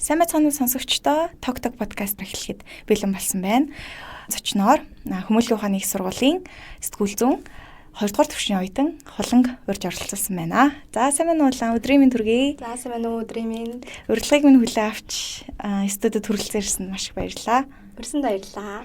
Сайн байцгаана уу сонсогчдоо. Ток Ток подкаст эхлэхэд бэлэн болсон байна. Зочноор Хүмүүлгийн ухааны их сургуулийн сэтгүүл зүйн 2 дугаар түвшний оюутан Хуланг урьж оролцуулсан байна. За, сайн байна уу, Улаан, өдрийн минь төргий. За, сайн байна уу, өдрийн минь. Урилгыг минь хүлээн авч студид хүрэлцэн ирсэн маш их баярлалаа. Урьсанд баярлалаа.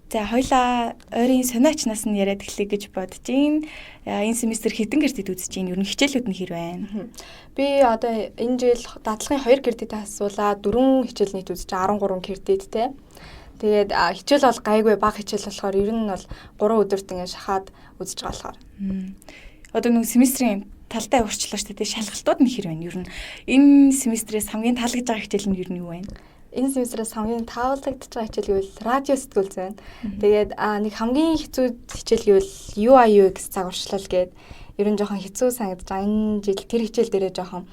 За, хоёлаа ойрын сониачнаас нь яриад эхлэе гэж бодож байна. Энэ семестр хэдэн кредит үзэж байна? Ер нь хичээлүүд нь хэр байна? Би одоо энэ жил дадлагын 2 кредит асуулаа, 4 хичээл нийт үзэж 13 кредиттэй. Тэгээд хичээл бол гайгүй, бага хичээл болохоор ер нь бол 3 өдөрт ингээд шахаад үзэж байгаа болохоор. Одоо нэг семестрийн талдаа урьдчлаа шүү дээ. Шалгалтууд нь хэр байна? Ер нь энэ семестрээс хамгийн таалагдж байгаа хичээл нь ер нь юу вэ? Энэ семестрээс хамгийн таалагдж байгаа хичээл гэвэл радио сэтгүүл зүйн. Тэгээд нэг хамгийн хэцүү хичээл гэвэл UI UX цаг урьдчилал гээд ер нь жоохон хэцүү санагдаж байгаа. Энэ жил тэр хичээл дээрээ жоохон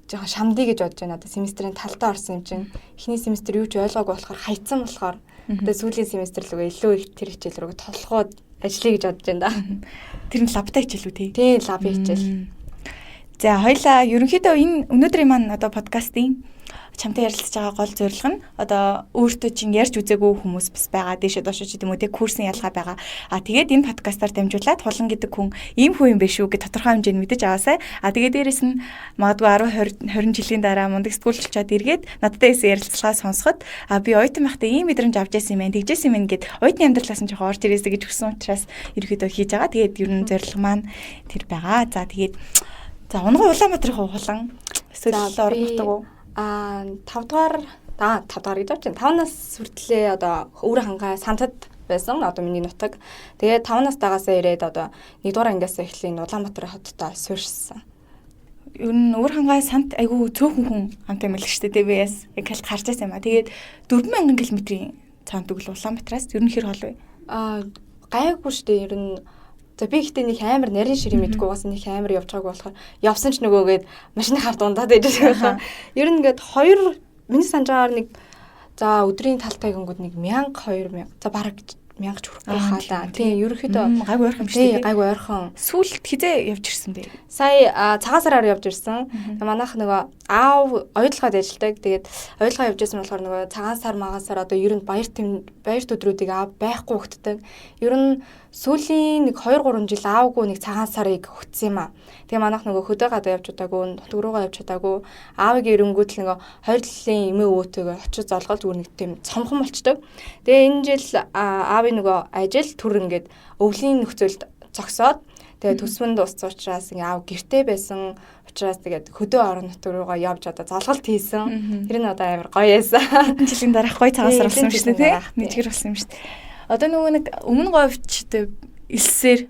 шамдъя гэж бодож байна. Одоо семестрийн талдаа орсон юм чинь эхний семестр юу ч ойлгоогүй болохоор хайцсан болохоор одоо сүүлийн семестр лүгээ илүү их тэр хичээл рүү толгойд ажиллая гэж бодож байна да. Тэр нь лабтай хичээл үү, тий? Тий, лабын хичээл. За, хоёлаа ерөнхийдөө энэ өнөөдрийн маань одоо подкастын чамтай ярилцж байгаа гол зорилго нь одоо өөртөө чинь ярьж үзээгүй хүмүүс бас байгаа, дээшээ доошоо ч гэдэм үү, те, курсын ялгаа байгаа. А тэгээд энэ подкастаар дамжуулаад Хулан гэдэг хүн ийм хүн юм биш үү гэж тодорхой хэмжээнд мэдэж аваасай. А тэгээд дээрэс нь магадгүй 10 20 20 жилийн дараа мундаг сэтгүүлчилчаад эргээд надтай эсэ ярилцлагаа сонсоход а би оюутан байхдаа ийм мэдрэмж авч байсан юм байна, тэгжсэн юм байна гэд оюутны амьдралаас нь жоохон орж ирээсэй гэж хүссэн учраас ерөөхдөө хийж байгаа. Тэгээд ер нь зорилго маань тэр байгаа. За, тэгээд за унган Улаанбаатарын Хулан эсвэл орон нутаг уу? 5 дугаар 5 дугаар гэж байна. 5 нас хүртлээ одоо Өвөр хангай Сантад байсан. Одоо миний нутаг. Тэгээд 5 настайгаасаа ирээд одоо 1 дугаар ангиас эхлэн Улаанбаатар хоттой суурьшсан. Ер нь Өвөр хангай Сант айгүй цөөхөн хүн хамт юм л шүү дээ. Би яс яг хальт харж байсан юм а. Тэгээд 4000 км-ийн цаанд өгөл Улаанбаатараас ер нь хэр хол вэ? Гайгүй шүү дээ. Ер нь за би ихтэй нэг амар нарийн ширээ мэдгүй угаас нэг амар явж байгааг болохоор явсан ч нөгөөгээд машины хар дундаад байж байгаа. Ер нь ингээд хоёр миний санаж байгаагаар нэг за өдрийн талтай гингүүд нэг 1000 2000 за бараг 1000 ч хүрэхгүй хаа. Тийм, ерөнхийдөө гайгүй ойрхон юм шүү дээ. Гайгүй ойрхон. Сүүлд хизээ явж ирсэн бэ? Сая цагаан сараар явж ирсэн. Манайх нөгөө аав оюутлогод ажилладаг. Тэгээд оюутлогоо явж ирсэн болохоор нөгөө цагаан сар магаан сар одоо ер нь баяр баяр өдрүүдийг аав байхгүй өгддөг. Ер нь сүүлийн нэг 2 3 жил аавгүй нэг цагаан сарыг өгцсөн юм а. Тэгээ манайх нөгөө хөдөө гадаа явж удаагүй, нутаг руугаа явж чадаагүй. Аавыг эрэнгүүт л нөгөө хоёр талын эмээ өвөөтэйгээ очиж золгол зүгээр нэг тийм цомхон болчдөг. Тэгээ энэ жил аавын нөгөө ажил төр ингээд өвлийн нөхцөлд зогсоод тэгээ төсвөн дууссан учраас ингээ аав гэрте байсан учраас тэгээд хөдөө орон нутаг руугаа явж одоо золголт хийсэн. Тэр нь одоо амар гоё байсан. Хэдэн жилийн дараах гоё цагаан сар болсон юм шүү дээ, тий? Нэгжгэр болсон юм шүү дээ. Одоо нөгөө нэг өмнө говьч элсээр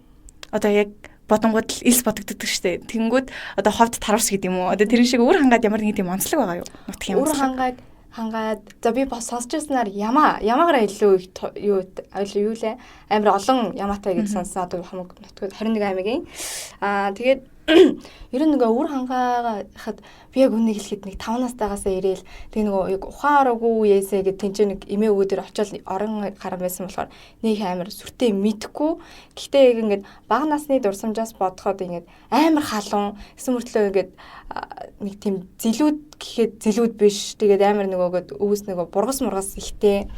одоо яг бодонгууд л элс бодогддог шүү дээ. Тэнгүүд одоо ховд таравс гэдэг юм уу? Одоо тэрэн шиг өвөр хангаад ямар нэг тийм онцлог байгаа юу? Нутгийн онцлог. Өвөр хангаад за би бас сонсч ирсэнээр ямаагаараа илүү их юу юу лээ амар олон ямаатай гэж сонссон. Одоо хамаг нутаг 21 аймгийн. Тэгээд ер нь нөгөө өвөр хангайхад би яг үнийг хэлэхэд нэг 5 настайгаасаа ирээл тэгээ нөгөө яг ухаан ороогүй үеэсээ гэд тэнцээ нэг эмээ өвөө дээр очиод орон гарan байсан болохоор нэг амар сүртэй мэдхгүй. Гэхдээ яг ингээд бага насны дурсамжаас бодоход ингээд амар халуун гэсэн мөртлөө ингээд нэг тийм зэлүүд гэхэд зэлүүд биш. Тэгээд амар нөгөөгээд өвс нөгөө бургас мургас ихтэй.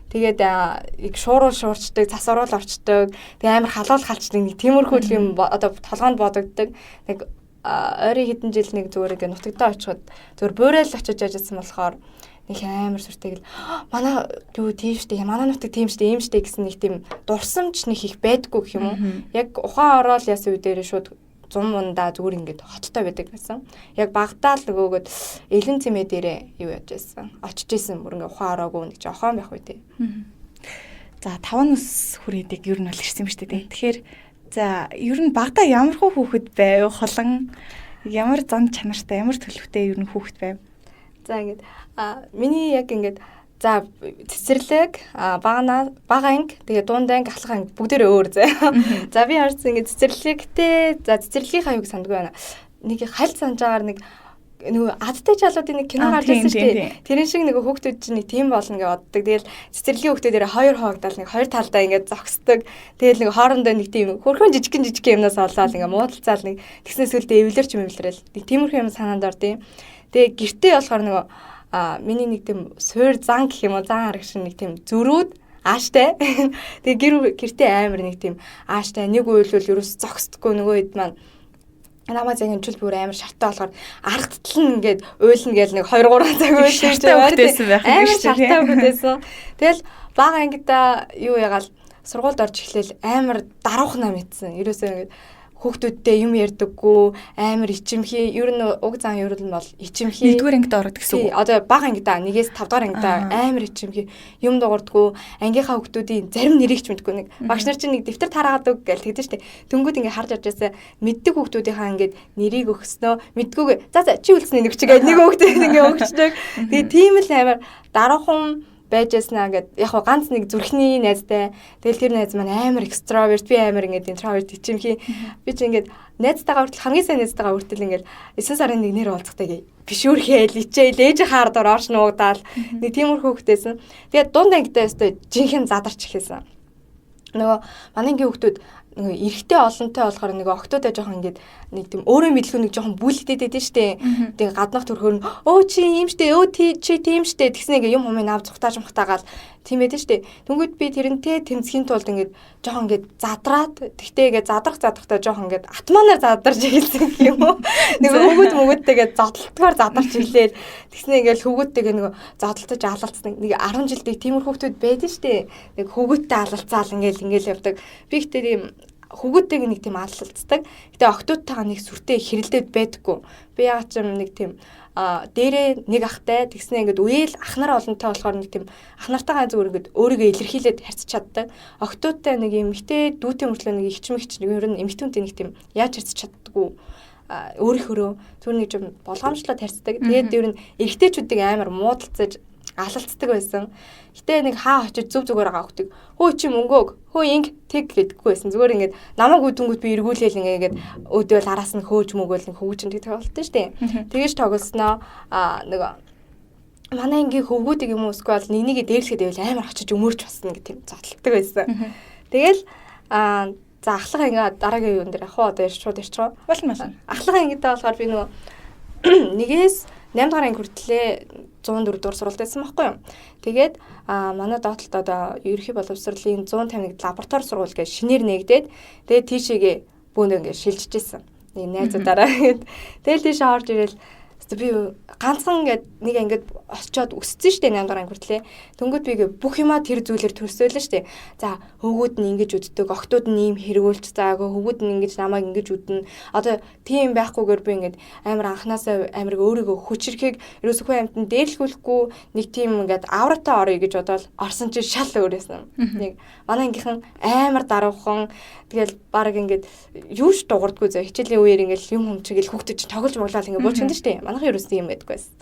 Тэгээд яг шуурал шуурчдаг, цас оруул орчдөг. Тэгээ амар халуул халчдаг нэг тиймэрхүү юм одоо толгоонд бодогддог. Нэг ойрын хэдэн жил нэг зүгээр ингээ нутагдаа очиход зүгээр буурал очиж яжсэн болохоор нэг амар сүртэй гэл манай юу тийм штэ, манай нутаг тийм штэ, ийм штэ гэсэн нэг тийм дурсамж нэг их байдгүй гэх юм уу. Яг ухаан ороод яасан үе дээр шууд зум мундаа зүгээр ингээд хоттой байдаг гэсэн. Яг багтаа л нөгөөгөөд элен цэмээ дээрээ юу яаж байсан. Очиж исэн бүр ингээ ухаан ороогүй нэг жохон байх үе дээ. За, 5 нас хүрээдэг ер нь бол ирсэн юм шүү дээ. Тэгэхээр за ер нь багтаа ямар хүү хүүхэд байв? Хулан ямар зан чанартай, ямар төлөвтэй ер нь хүүхэд байв? За, ингээд миний яг ингээд за цэцэрлэг, бага бага анги, тэгээ дунд анги, ахлах анги бүгдээрээ өөр зэ. За, би харсан ингээд цэцэрлэгтэй, за цэцэрлэгийнхаа юг сандгүй байна. Нэг хальт санаж байгаагаар нэг нөгөө адтай чалуудын нэг кино гарч ирсэн шүү дээ. Тэрэн шиг нөгөө хүүхдүүд чинь нэг тийм болно гэж боддог. Тэгэл цэцэрлэгийн хүүхдүүд дээр хоёр хуваагдал нэг хоёр талдаа ингээд зогсдог. Тэгэл нэг хоорондоо нэг тийм хөрхөн жижигэн жижигэн юмнаас олоод ингээд муудалцаал нэг тэгснээс сүлдээ эвлэрч юм эвлэрэл. Нэг тиймэрхүү юм санаанд ордیں۔ Тэгээ гэртээ болохоор нөгөө Миний нэг тийм суур зан гэх юм уу, зан арга шиг нэг тийм зөрүүд ааштай. Тэгээ гэр гэртээ амар нэг тийм ааштай, нэг уйлвал ерөөс зогсдоггүй. Нөгөө хэд маань намаа цаг хэмжүүл бүр амар шартай болохоор аргаттал нь ингээд уйлна гээл нэг 2 3 цаг уйлсан. Шартай хөвгтэйсэн байх юм шүү. Шартай хөвгтэйсэн. Тэгэл бага ангида юу ягаал сургуульд орж эхлээл амар даруухнаа мэдсэн. Ерөөсөө ингээд хүүхдүүдтэй юм ярьдаггүй, амар ичимхий, ер нь уг зан ер нь бол ичимхий. 1-р ангид ороод гэсэн үг. Одоо бага ангидаа 1-ээс 5 дугаар ангидаа амар ичимхий, юм дуурдггүй, ангийнхаа хүүхдүүдийн зарим нэрийг ч мэдгүй, нэг багш нар чинь нэг дэвтэр тараагаад өг гэж тэгдэж штэ. Тэнгүүд ингээ харж авч байсан мэддэг хүүхдүүдийнхаа ингээд нэрийг өгснөө мэдгүйгээ за за чи үлдсэн нэг чигээ нэг хүүхд ингээ өгчдөг. Тэгээ тийм л амар даруухан байж яснаа ингээд яг хоо ганц нэг зүрхний найзтай. Тэгэл тэр найз маань амар extrovert, би амар ингээд introvert ичимхий. Би чи ингээд найзтайгаа хүртэл, хамгийн сайн найзтайгаа хүртэл ингээд 9 сарын 1-ээр уулзахтай бишүүрхээл ичээл ээж хаар дор орш нуугдаал нэг тиймэрхүү хөвгтэйсэн. Тэгээд дунд ангидаа өстой жинхэнэ задарч эхэлсэн. Нөгөө манай ангийн хүүхдүүд нөгөө эрэгтэй олонтой болохоор нөгөө октоодоо жоохон ингээд нэг тийм өөрөө мэдлгүй нэг жоохон бүлэгдээд байдэн штэ. Тэгээ гаднах төрхөөр нь өө чи ийм штэ, өө чи тийм штэ тэгснэ ингээ юм хумын ав цухтааж мухтаагаал тийм байдэн штэ. Тэнгүүд би тэрнтэй тэмцэхийн тулд ингээд жоохон ингээд задраад, тэгтээ ингээд задрах задрахтаа жоохон ингээд атманаар задарч эхэлсэн гэх юм уу. Нэг хөвгүүд мөгөөдтэйгээ зодтолтгоор задарч эхлээл тэгснэ ингээд хөвгүүдтэйгээ нөгөө зодтолтож алалцсан нэг 10 жилдээ тиймэрхүү хүүхдүүд байдэн штэ. Нэг хөвгүүдтэй алалцаал ингээд ингээд явдаг. Би ихтэй тийм хөвгүүдтэйг нэг тийм алалцдаг. Гэтэ октоудтайгаа нэг сүртэй хэрэлдээд байдаггүй. Би яагаад ч юм нэг тийм дээрээ нэг ахтай тэгснэ ингээд үеэл ах нар олонтой болохоор нэг тийм ах нартайгаа зүгээр ингээд өөрийгөө илэрхийлээд харьцаж чаддаг. Октоудтай нэг юм эмэгтэй дүүтэй мөртлөө нэг ихч мэгч нэг ер нь эмэгтэй нэг тийм яаж харьцаж чаддаггүй өөрийнхөөрөө зүгээр нэг юм болгоомжлоод харьцдаг. Тэгээд ер нь эрэгтэйчүүдийг амар муудалцаж алалцдаг байсан. Гэтэ нэг хаа очиж зүв зүгээр байгаа хөлтөг. Хөө чи мөнгөөг, хөө инг тэг гэдэггүй байсан. Зүгээр ингээд намайг үдэнгүүт би эргүүлээл ингээд өөдөөл араас нь хөөж мөгөөл хөвгүүч нь тоглолттой штэ. Тэгэж тоглосноо нөгөө манай ангийн хөвгүүдийг юм уу эсвэл нэг нэгээ дээрлэхэд байвал амар очиж өмөрч басна гэх тийм зодтолдог байсан. Тэгэл за ахлах анги дараагийн юун дээр ах уу одоо ярьж шууд ярьчих. Болно. Ахлах ангидаа болохоор би нөгөө 1-ээс 8 дугаар анги хүртлээ 104 дугаар сургуульд байсан байхгүй юу. Тэгээд манай доотлолт одоо ерөнхий боловсролын 151 лаборатори сургууль гэж шинээр нэгдээд тэгээд тийшээгээ бүүн ингээд шилжижсэн. Нэг найзуудаараа. Тэгэл тийшээ орж ирэл би ганцхан ингээд нэг ангид очиод өссөн штэ 8 дугаар анги хүртлээ. Тэнгүүд би бүх юмаа тэр зүйлээр төрсөөлөө штэ. За хөвгүүд нь ингэж үддэг, октод нь ийм хэрэгүүлч заагаа, хөвгүүд нь ингэж намайг ингэж үднэ. Одоо тийм байхгүйгээр би ингээд амар анханасаа амар өөрийгөө хүчрэхийг ерөөсөө хүн амьтанд дээрлэхүүлэхгүй нэг тийм ингээд авратай орё гэж бодоол орсон чинь шал өөрөөсөн. Нэг манай ангийнхан амар даруухан, тэгэл баг ингээд юу ч дуурдаггүй зөө хичээлийн үеэр ингээд юм хүм чигээл хүүхдүүд чинь тоглож моглол ингээд буучсан штэ. Манайхан ерөөсөө юм байдаггүй байсан.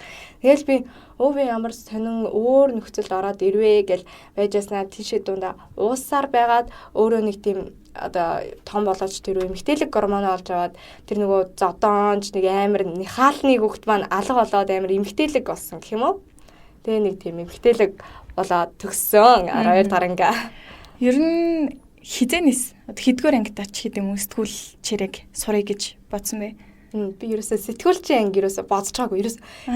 Тэгэл би өө би ямар сонин өөр нөхцөлд ороод ирвэ гэл байжснаа тийшээ дундаа ууссаар байгаад өөрөө нэг тийм одоо том болооч тэр үе эмгтээлэг гормон олж аваад тэр нөгөө зодоонч нэг амар нихаалны хүүхд маань алга болоод амар эмгтээлэг болсон гэх юм уу. Тэгээ нэг тийм эмгтээлэг болоод төгссөн 12 дахь анги. Ер нь хизэнэс одоо хэдгээр ангид ач хэд юм уу сэтгүүл чирэг сурыг гэж бодсон бэ? Би ерөөсөө сэтгүүлчийн анги ерөөсөө бодож байгаагүй.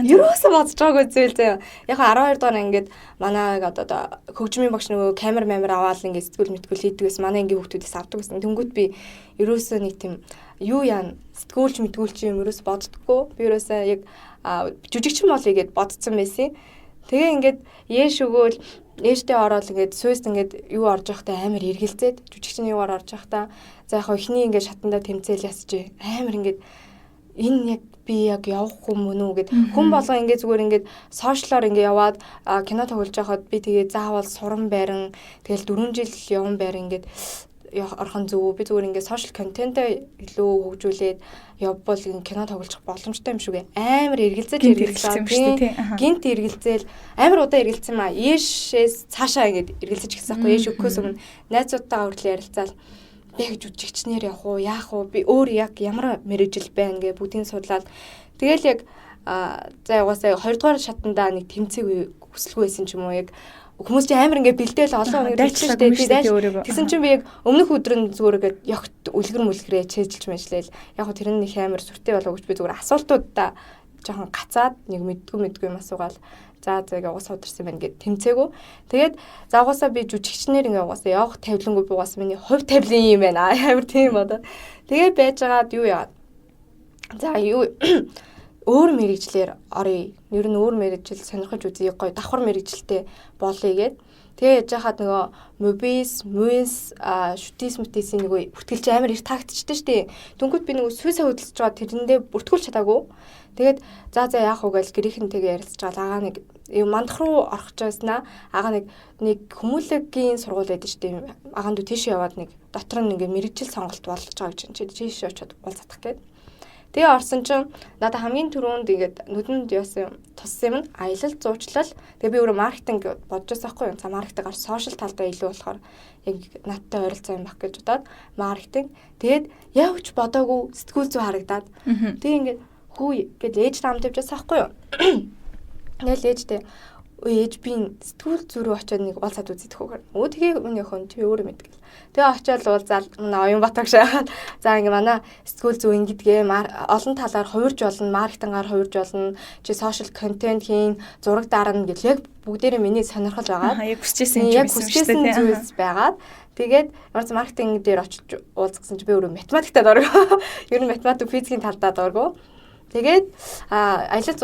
Ерөөсөө бодож байгаагүй зүйл заяа. Яг 12 дугаар ангид манай одоо хөгжмийн багш нөгөө камер мамер аваад ингээд сэтгүүл мэтгүүл хийдэг байсан. Манай ангийн хүүхдүүдээс авдаг байсан. Тэнгүүт би ерөөсөө нэг тийм юу яана сэтгүүлч мэтгүүлч юм ерөөсөө боддоггүй. Би ерөөсөө яг жүжигчин болъё гэд бодсон байсан. Тэгээ ингээд ээш өгөөл ээжтэй ороод ингээд сүйст ингээд юу орж явахтай амар эргэлзээд жүжигчний юугаар орж явахтаа за яг эхний ингээд шатандаа тэмцээл ясаж амар ингээд энэ яг би яг явахгүй мөн үү гэд хүн болго ингээд зүгээр ингээд сошиалор ингээд яваад кино тоглож байхад би тэгээ заавал суран байран тэгэл 4 жил яван байран ингээд орхон зөв би зүгээр ингээд сошиал контентээ илүү хөгжүүлээд явбал кино тоглох боломжтой юм шиг амар эргэлзэж эргэлзсэн юм шүү дээ. Гинт эргэлзээл амар удаа эргэлзсэн маа. Ээшээс цаашаа ингээд эргэлзэж гисэн байхгүй. Ээш өгөхөөс өмнө найзуудтайгаа хүртэл ярилцаал би яг жүжигчнэр явах уу, яах уу, би өөр яг ямар мэрэгжил байна гэ бүгдийг судлаад тэгэл яг за угаасаа 2 дугаар шатандаа нэг тэмцээг хүсэлгүй байсан ч юм уу яг хүмүүс чинь амар ингээ бэлдээл олон хүн дайчлаагүй шүү дээ өөрийгөө. Тэгсэн чинь би яг өмнөх өдөр нь зүгээр ингээд ягт үлгэр мүлгэрээ чэйжилж мэжлээл. Яг хөө тэр нь их амар сүртэй болов гэж би зүгээр асуултуудаа жоохон гацаад нэг мэддгүй юм асуугаал. За за гээ угаасаа ударсан байна гэд тэмцээгүү. Тэгээд за угаасаа би жүжигчнэр ингээ угаасаа явах тавилангүй, би угаасаа миний хувь тавилан юм байна. Амар тийм бодоод. Тэгээд байжгаад юу яагаад. За, юу өөр мэргэжлээр оръё. Ер нь өөр мэргэжил сонирхож үзье, гоё давхар мэргэжилтэй болъё гэд. Тэгээ яж хахад нөгөө Mobius, Muis, Шүтис мутисийн нөгөө бүртгэлч амар их таагдчихдаг штэ. Дөнгөд би нөгөө сүй сая хөдөлж байгаа тэрэндээ бүртгүүлж чадаагүй. Тэгээд за за яах вэ гэж гэрийнхэнтэйгээ ярилцж байгаа. Агаа нэг юм мандах руу орох гэж байснаа агаа нэг нэг хүмүүлэгийн сургууль байдаг штэ. Агаан дүү тийш яваад нэг дотор нь ингээ мэргэжил сонголт болгож байгаа гэж чинь тийш очиод уулзах гээд. Тэгээ орсон чинь надад хамгийн түрүүнд ингээд нүдэнд яасан туссан юм нь аялал жуулчлал. Тэгээ би өөрөө маркетинг бодож байсан байхгүй юу? За, маркетингаар social талдаа илүү болохоор яг надтай ойролцоо юм баг гэж бодоод маркетинг. Тэгээд явж бодоогүй сэтгүүл зүй харагдаад. Тэгээ ингээд хүү гэж ээж таамд явж байсан байхгүй юу? Тэгэл ээжтэй: "Өө ээж, би сэтгүүл зүй рүү очиод нэг уулзаад үзэх үү?" Өө, тэгээ миний охин чи өөрөө мэддэг гэл. Тэгээ очиод уулзаал манай оюун батагш. За, ингээ манай сэтгүүл зүй ингэдгээ, олон талаар хувирж болно, маркетингаар хувирж болно. Чи social content хийн, зураг дарна гэл яг бүгдээрээ миний сонирхол байгаа. Яг хүсчихсэн юм Яг хүсчихсэн зүйлс байгаад. Тэгээд ямар ч маркетинг дээр очиж уулзсан чи би өөрөө математикта дургүй. Ер нь математик, физикийн талдаа дургүй. Тэгээд аялал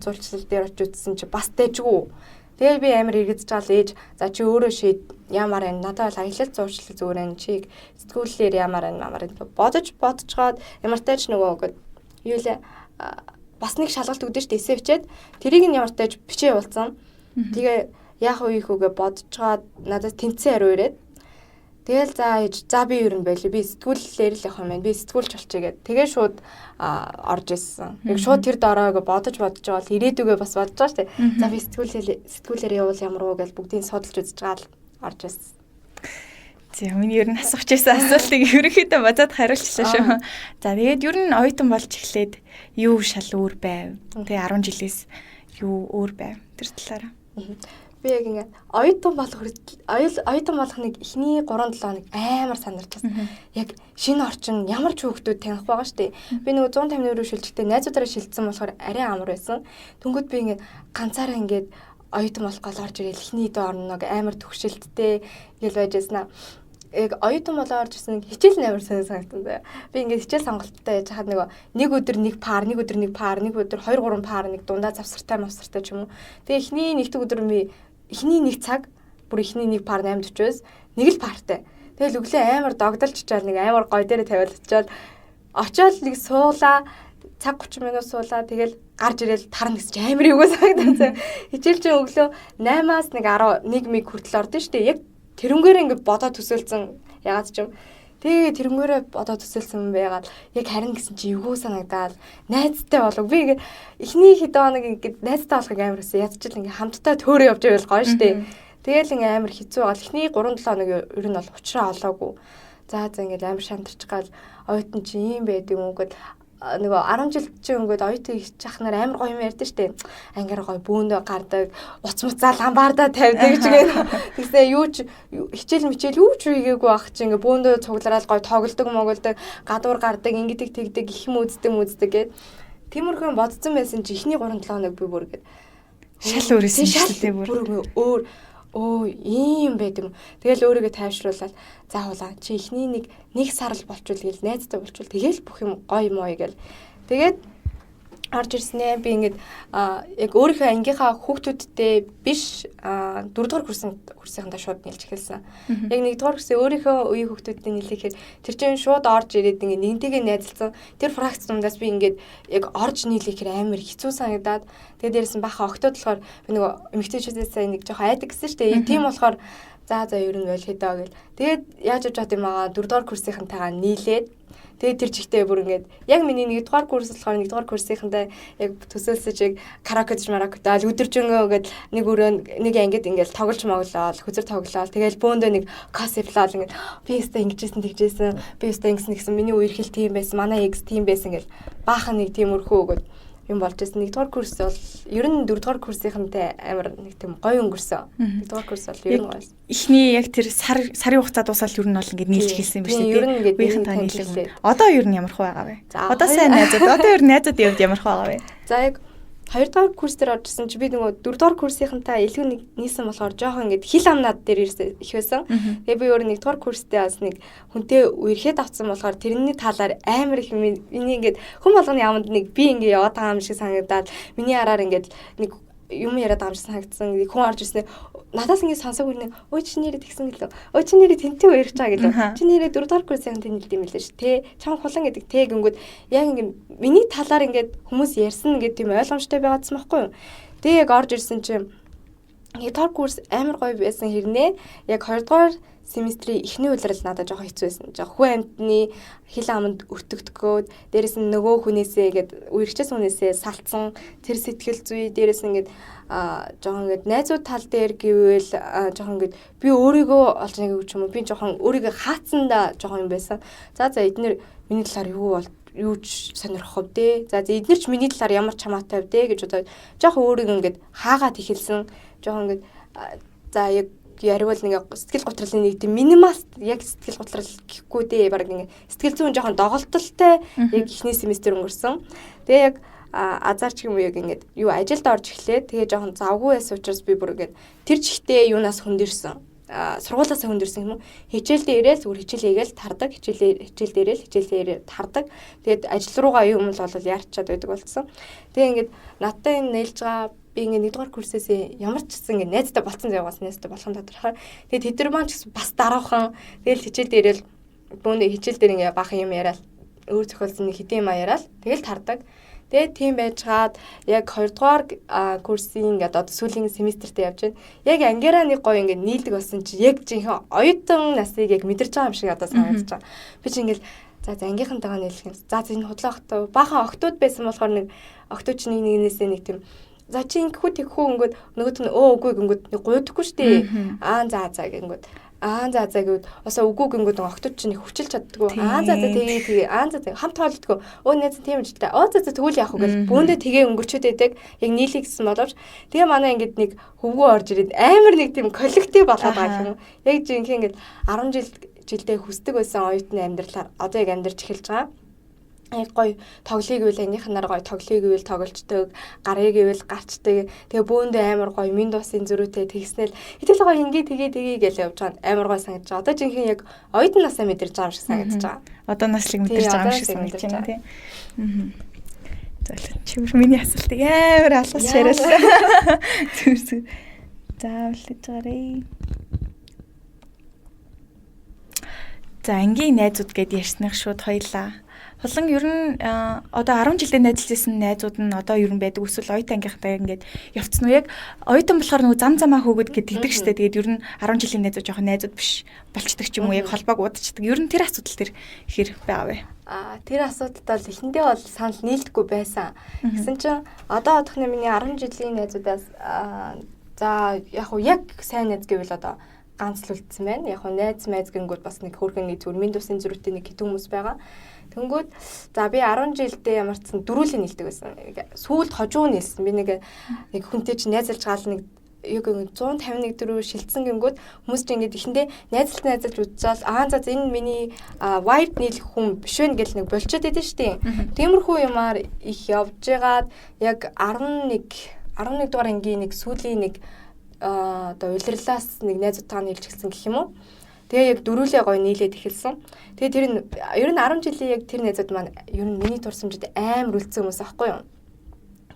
жуулчлал дээр очиж үзсэн чи бас дэжгүй. Тэгээд би амар эргэжж байгаа л ээж, за чи өөрөө шийд, ямар юм, надад бол аялал жуулчлал зүгээр энэ чиг сэтгүүлээр ямар юм ямар юм бодож бодцоод ямар тач нөгөө юу лээ бас нэг шалгалт өгдөө шүү дээ, эсээ бичээд тэрийг нь ямар тач бичээ явуулсан. Тэгээ яах вэ их үгээ бодцоод надад тэнцсэн хариу ирээд. Тэгэл за ээж, за би ер нь байлээ. Би сэтгүүлээр л явах юм байна. Би сэтгүүлч болчихъя гэд. Тэгээ шууд орж ирсэн. Яг шууд тэр дороог бодож бодож байгаа бол ирээдүгөө бас бодож байгаа шүү дээ. За, би сэтгүүлээр явуул ямар уу гэж бүгдийг судалж үзэж байгаа л орж ирсэн. За, миний ер нь асуух байсан асуултыг ерөнхийдөө бодоод хариулчлаа шүү. За, тэгээд ер нь оюутан болж эхлээд юу шал өөр байв? Тэгээ 10 жилээс юу өөр байв? Тэр талаараа. Би яг ингээд оюутан болох оюутан болох нэг эхний 3 7 хоног амар сандарч байсан. Яг шинэ орчин, ямар ч хүүхдүүд таних байгаа шүү дээ. Би нөгөө 150 рүү шилжихдээ найзуудаараа шилжсэн болохоор арай амар байсан. Тэнгүүд би ингээд ганцаараа ингээд оюутан болох гол орж ирэл эхний дөө орног амар төгшөлттэй ингээл байж байсан. Яг оюутан болоо орж ирсэн хичээл нь амар сонир санагдсан заяа. Би ингээд хичээл сонголттой яж хахад нөгөө нэг өдөр нэг пар, нэг өдөр нэг пар, нэг өдөр 2 3 пар, нэг дундаа завсартай мавсартай ч юм уу. Тэгээ эхний нэгдүг өдөр би эхний нэг цаг бүр эхний нэг пар 8:40-оос нэг л партай. Тэгэл өглөө амар догдолж чичээл нэг амар гой дээрээ тавиад очиад очиод нэг суулаа, цаг 30 минут суулаа, тэгэл гарч ирэл тарна гэсэн чи амар юугаа санагдсан. Хичээл чинь өглөө 8-аас нэг 11 миг хүртэл ордон шүү дээ. Яг тэрнгээр ингээд бодоо төсөөлсөн ягаад ч юм. Тэгээ тэрнгээрээ бодоо төсөөлсөн байгаад яг харин гэсэн чи эвгүй санагдаад найзтай болов. Би ингээд эхний хэдэн хоног ингээд найзтай болохыг амар хүссэн. Ядчил ингээд хамтдаа төөрөө явж байвал гоё шүү дээ. Тэгэл ингээд амар хэцүү байгаа. Эхний 3 7 хоног ер нь бол учраа олоогүй. За за, ингээд амар шантарч гал оюутан чи ийм байд юм уу гэд нөгөө 10 жил чи өнгөд оюутан их нар амар гоё юм ярьдэн штэ. Ангиар гоё бөөндөө гардаг, уц муцаа ламбарда тавьдаг ч гэх. Тэгсээ юу ч хичээл мичээл юу ч хийгээгүй байх чи ингээ бөөндөө цуглараад гоё тоглодог, моголдог, гадуур гардаг, ингэдэг тэгдэг, их юм үздэг мүздэг гэд. Тиймэрхүү бодсон байсан чи эхний 3 7 хоног би бүр гээд шал өөрөөс нь шүү дээ, бүр өөр өө ийм байд юм. Тэгэл өөрийгөө тайвшруулаад за хулаа чи эхний нэг нэг сар л болчвол гээл найзтай болчвол тэгэл бүх юм гоё моё гээл. Тэгээд орж ирснээ би ингээд яг өөрийнхөө ангийнхаа хүүхдүүдтэй биш, дөрөвдүгээр курсынхаа шууд нийлж эхэлсэн. Яг нэгдүгээр курсын өөрийнхөө үеийн хүүхдүүдтэй нийлэхээр тэр чинь шууд орж ирээд ингээд нэгнтэйгээ найзалсан. Тэр фракц дундаас би ингээд яг орж нийлэхээр амар хэцүү санагдаад, тэгээд дээрээс нь баха октод болохоор би нөгөө эмэгтэйчүүдээс нэг жоохон айдаг гэсэн шүү дээ. Яг тийм болохоор за за ер нь бол хэдээ гэл. Тэгээд яаж явж чад юм аа дөрөвдүгээр курсынхантайгаа нийлээд. Тэгээд тэр чигтээ бүр ингээд яг миний нэгдүгээр курс болохоор нэгдүгээр курсынхантай яг төсөөлсөн чиг караоке гэж маракотай л өдөржингөө гээд нэг өрөө нэг ангид ингээд тоглож моглоол, хөзөр тоглоол, тэгэл бөөндөө нэг косплол, ингээд би өстө ингэжсэн тэгжсэн, би өстө ингэсэн гэсэн, миний үерхэл тийм байсан, манай экс тийм байсан гэл баахан нэг тиймэрхүү өгөөд юм болж байсан. Нэгдүгээр курс бол ер нь дөрөвдүгээр курсынхантай амар нэг тийм гоё өнгөрсөн. Нэгдүгээр курс бол ер нь гоё. Эхний яг тэр сар сарын хугацаа дуусаад ер нь бол ингээд нийлж эхэлсэн юм биш үү? Ер нь ингээд үеийнхэн та нийлэх. Одоо ер нь ямар хөө байгаа вэ? Одоо сайн найзууд, одоо ер нь найзуудын хувьд ямар хөө байгаа вэ? За, яг Хоёрдугаар курс дээр оржсэн чи би нөгөө дөрөвдүгээр курсынхантай илүү нэг нийсэн болохоор жоохон ингээд хил амнаад дээр ирсэн их байсан. Тэгээ би өөр нэгдүгээр курстэй бас нэг хүнтэй үерхэд авсан болохоор тэрний талаар амар их миний ингээд хүн болгоны аманд нэг би ингээд яваад байгаа юм шиг санагдаад миний араар ингээд нэг юм яриад байгаа юм шиг санагдсан. Хүн орж ирсэн надаас ингэ сонсог үрнэ. Өө чи нэрээ тэгсэн гэлөө. Өө чи нэрээ тэнтэй үерхэж байгаа гэлөө. Чи нэрээ дөрөвдүгээр курсын тэн хэлдэм билээ ш. Тэ чам хулан гэдэг тэ гингүүд яг ингэ миний талаар ингээд хүмүүс ярьсан ингээд тийм ойлгомжтой байгаадсан байхгүй юу. Тэгээ яг орж ирсэн чинь нэгдүгээр курс амар гоё байсан хэрнээ яг хоёрдугаар семестрийн эхний улирал надад жоохон хэцүү байсан. Жоохон хүн амьтны хил аманд өртөгдөхөд дээрэс нь нөгөө хүнээсээ ингээд үерхчээс хүнээсээ салтсан тэр сэтгэл зүй дээрэс нь ингээд жоохон ингээд найзууд тал дээр гэвэл жоохон ингээд би өөрийгөө олж нэг юм уу би жоохон өөрийгөө хаацсандаа жоохон юм байсан. За за эднэр миний талаар юу бол юу ч сонирхох вэ? За за эднэр ч миний талаар ямар ч хамаатай вэ гэж бодоод жоохон өөрийгөө ингээд хаагаад эхэлсэн. Жоохон ингээд за яг яриул нэг сэтгэл гутралын нэг тийм минимал яг сэтгэл гутрал гэхгүй дээ баг ингээ сэтгэл зүйн жоохон доголдолтой яг эхний семестр өнгөрсөн. Тэгээ яг азар ч юм уу яг ингээд юу ажилд орж эхлээд тэгээ жоохон завгүй байсан учраас би бүр ингээд тэр чигтээ юунаас хөндөрсөн. Сургуулиасаа хөндөрсөн юм уу? Хичээл дээрээ зүгээр хичээл хийгээл тардаг, хичээл дээрээ хичээл дээрээ тардаг. Тэгээд ажил руугаа юм л бол яарчаад байдаг болсон. Тэгээ ингээд надтай энэ нээлж байгаа би ингээд нэгдүгээр курсээс ямар ч гэсэн ингээд найзтай болцсон заяагаас найзтай болох нь тодорхой. Тэгээд тэд нар маань ч гэсэн бас дараахан. Тэгэл хичээл дээрээ бүүндээ хичээл дээр ингээд баахан юм яриад өөр зохиолсон нэг хэдэн юм яриад тэгэл тардаг. Тэгээд тийм байжгаад яг 2 дугаар курсын ингээд одоо сүүлийн семестртээ явж байна. Яг ангиараа нэг гоё ингээд нийлдэг болсон чи яг жинхэнэ оюутан насыг яг мэдэрч байгаа юм шиг одоо санагдаж байгаа. Би чи ингээд за за ангийнхантайгаа нийлэх юм. За за энэ худлаа охтоо баахан октод байсан болохоор нэг октод чи нэг нэгнээсээ нэг тийм за чи ингэхүү тэгхүү өнгөд нөгөөт нь өө үгүй гингүүд нэг гуйдаггүй шүү дээ. Аа за за гингүүд аа за за гэвд осоо үгүй гингүүд октод чинь хүчилж чаддгүй. Аа за за тэгээ тэгээ аа за хамт тоолдгоо. Өө найз тийм ажилтай. Оо за за тэгвэл яах вэ гэл бүүндээ тэгээ өнгөрчөөд байдаг. Яг нийлээ гэсэн боловч тэгээ манай ингээд нэг хөвгүү орж ирээд амар нэг тийм коллектив болоод байгаа юм. Яг жинхэнэ ингээд 10 жилдээ хүсдэг байсан оюутны амьдралаар одоо яг амьдарч эхэлж байгаа. Яг гоё тоглоё гэвэл ангийнханаар гоё тоглоё гэвэл тоглолцдог, гарыг гэвэл гарчдаг. Тэгээ бөөндөө амар гоё минь дусын зөрүүтэй тэгснэл хэтэл гоё ингээ тэгээ тэгээ гэж явж байгаа амар гоё санагдаж байгаа. Одоо жинхэнэ яг оюутан насаа мэдэрч байгаа юм шиг санагдаж байгаа. Одоо наслыг мэдэрч байгаа юм шиг санагдаж байна тий. За чи миний асуултыг амар алгас яриалаа. Зүр зүр. За үлдээж байгаарэ. За ангийн найзууд гэд ярьсных шууд хоёлаа. Хулан ер нь одоо 10 жилдээ найзалж найзууд нь одоо ер нь байдаг эсвэл оюутан ангийнхтай ингээд явцсан уу? Яг оюутан болохоор нөгөө зам замаа хөөгд гэдэг штэ. Тэгээд ер нь 10 жилийн найзууд жоохон найзууд биш болчдөг ч юм уу яг холбоог удацдаг. Ер нь тэр асуудал тэр хэр байгаа вэ? Тэр асуудалд бол эхэндээ бол санал нийлдэггүй байсан. Тэгсэн чинь одоо одохны миний 10 жилийн найзуудаас за яг уу яг сайн найз гэвэл одоо ганц л үлдсэн байна. Яг уу найз майз гингүүд бас нэг хөөрхөн нэг зүгээр минь дусын зөрүүтэй нэг хэдэн хүмүүс байгаа. Тэнгүүд за би 10 жилдээ ямар ч сан дөрүлээ нийлдэг байсан. Сүүлд хожуу нийлсэн. Би нэг хүнтэй чи найзалж гаал нэг яг 151 дөрөв шилжсэн гингүүд хүмүүс чи ингээд эхэндээ найзалт найзалж үзчихэл аа за энэ миний vibe нийлэх хүн биш вэ гэл нэг болчиход идэв штий. Тиймэрхүү юмар их явж байгаад яг 11 дугаар ангийн нэг сүүлийн нэг одоо улирлаас нэг найзуудтайгаа нийлж эхэлсэн гэх юм уу. Тэгээ яг дөрүлээ гоё нийлээд эхэлсэн. Тэгээ тэр нь ер нь 10 жилийн яг тэр найзууд маань ер нь миний турсамжид амар үлдсэн хүмүүс аахгүй юу.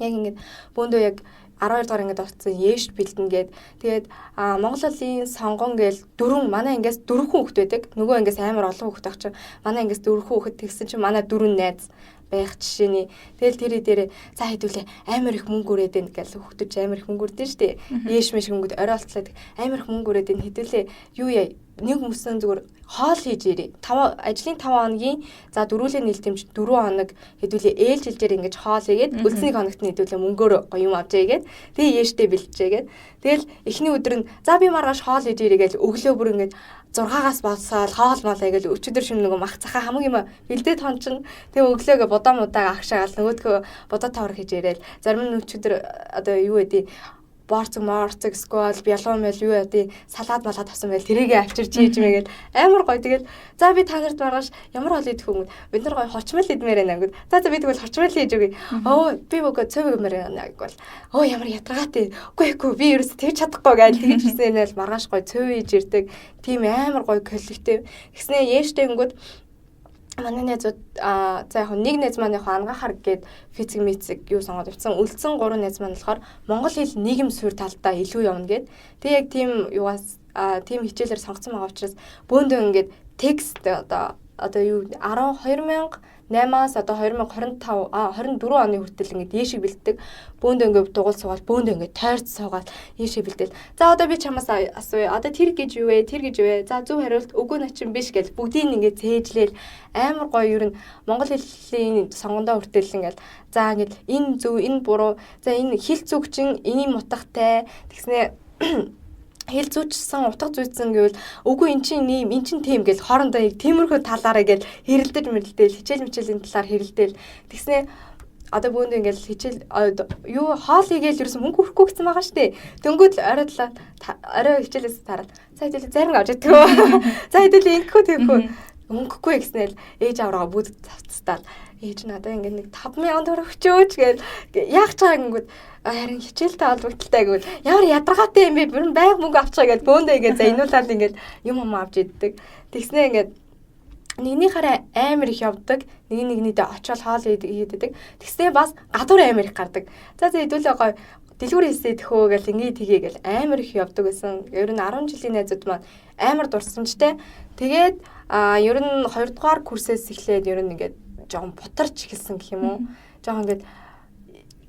Яг ингээд бөөндөө яг 12 дугаар ангид орсон Ээш бэлдэн гээд тэгээд Монгол улсын сонгон гээл дөрвөн манай ангиас дөрвөн хүүхэд байдаг. Нөгөө ангиас амар олон хүүхэд ах чинь манай ангиас дөрвөн хүүхэд тэгсэн чинь манай дөрвөн найз байх жишээний. Тэгэл тэр дээрээ за хэдүүлээ амар их мөнгө өрөөд байна гэл хүүхдүүд амар их мөнгө өрдөн штэ. Ээш мэш хөнгөд орой олтлоо амар их мөнгө өрөөд байна хэдүүлээ юу яа нэг хүмүүсэн зүгээр хоол хийж ирээ. 5 ажлын 5 хоногийн за дөрвөлээ нийлтэмж 4 хоног хэдүүлээ ээлжилжээр ингэж хоол хийгээд үлдсэн нэг хоногт нь хэдүүлээ мөнгөөр гоё юм авч ийгээд тэгээ ээштэй бэлтжээгээд тэгэл эхний өдөр нь за би маргааш хоол хийж ирээ гэж өглөө бүр ингэж 6-аас болсоол хоол моолаа гэж өчигдөр шөнө нөгөө мах цахаа хамаг юм бэлдээд хон чинь тэгээ өглөөгөө будаа мудаага агшаагаал нөгөөдхөө будаа тавар хийж ирээл зарим нь өчигдөр одоо юу гэдэг Борцог морцог эсвэл бялуун мэл юу яа салаад малаад авсан байл тэрийгээ авчирч хийж мэгээл амар гоё. Тэгэл за би та нарт маргааш ямар хоол идэх юм, бид нар гоё хочмол идмээр байна гэнэ. За за би тэгвэл хочмол хийж өгье. Оо би өгөө цөв өгмөр байна гэвэл оо ямар ядаргаатай. Үгүй үгүй би ерөөс тэгж чадахгүй гэж тэгж хэлсэн л маргааш гоё цөв хийж ирдэг. Тийм амар гоё коллектив. Тэгснээ ээжтэй өнгөд манай найзууд за яг нэг найз маань яг ангаахар гээд физик мицик юу сонгоод явцсан. Үлдсэн гурван найз маань болохоор монгол хэл нийгэм суурь талдаа илүү явна гээд. Тэг яг тийм юугаас тийм хичээлээр сонгоцсон байгаа учраас бөөндөө ингээд текст одоо юу 12 2008-аас одоо 2025 24 оны хүртэл ингээд ийшээ бэлддэг. Бөөндөө ингээд дугуул суугаад бөөндөө ингээд тойрч суугаад ийшээ бэлдээл. За одоо би чамаас асууя. Одоо тэр гэж юу вэ? Тэр гэж юу вэ? За зөв хариулт үгүй начин биш гэж бүгдийг ингээд цээжлээл амар гоё. Ер нь монгол хэлний сонгондоо хүртэл ингээд за ингээд энэ зөв, энэ буруу. За энэ хэл зүг чинь энэ мутахтай. Тэгснээ хэл зүйчсэн, утга зүйцсэн гэвэл үгүй эн чинь ийм, эн чинь тийм гэл хоорондоо яг тиймэрхүү талаараа гэл хэрэлдэж мэрэлдээл хичээл мичээлийн талаар хэрэлдээл. Тэгснээ одоо бөөндөө ингээл хичээл юу хоол хийгээл ерөөсөн мөнгө өрөхгүй гэсэн байгаа шүү дээ. Дөнгөд л орой талаа орой хичээлээс тараад за хэдүүлээ зарим авч идэх. За хэдүүлээ ингэхгүй тэгхгүй өнгөхгүй гэснээр ээж аврага бүгд цавцтаал ээж надаа ингээд нэг 5000 төгрөг өчөөч гээл яах ч байгаа гингүүд харин хичээлтэй холбогдолтой гэвэл ямар ядаргаатай юм бэ, бүрэн байг мөнгө авч байгаа гэдээ бөөндөө ингээд за инуулаад ингээд юм юм авч иддэг. Тэгснээ ингээд нэгнийхаараа амар их явдаг, нэг нэгнийдээ очиод хоол хийдэг. Тэгснээ бас гадуур амар их гардаг. За за хэдүүлээ гоё дэлгүүр хийсээ тэхөө гэл ингээ тгий гэл амар их явдаг гэсэн. Ер нь 10 жилийн найзууд маань амар дурсамжтай. Тэгээд ер нь 2 дугаар курсээс эхлээд ер нь ингээд жоохон бутарч эхэлсэн гэх юм уу. Жоохон ингээд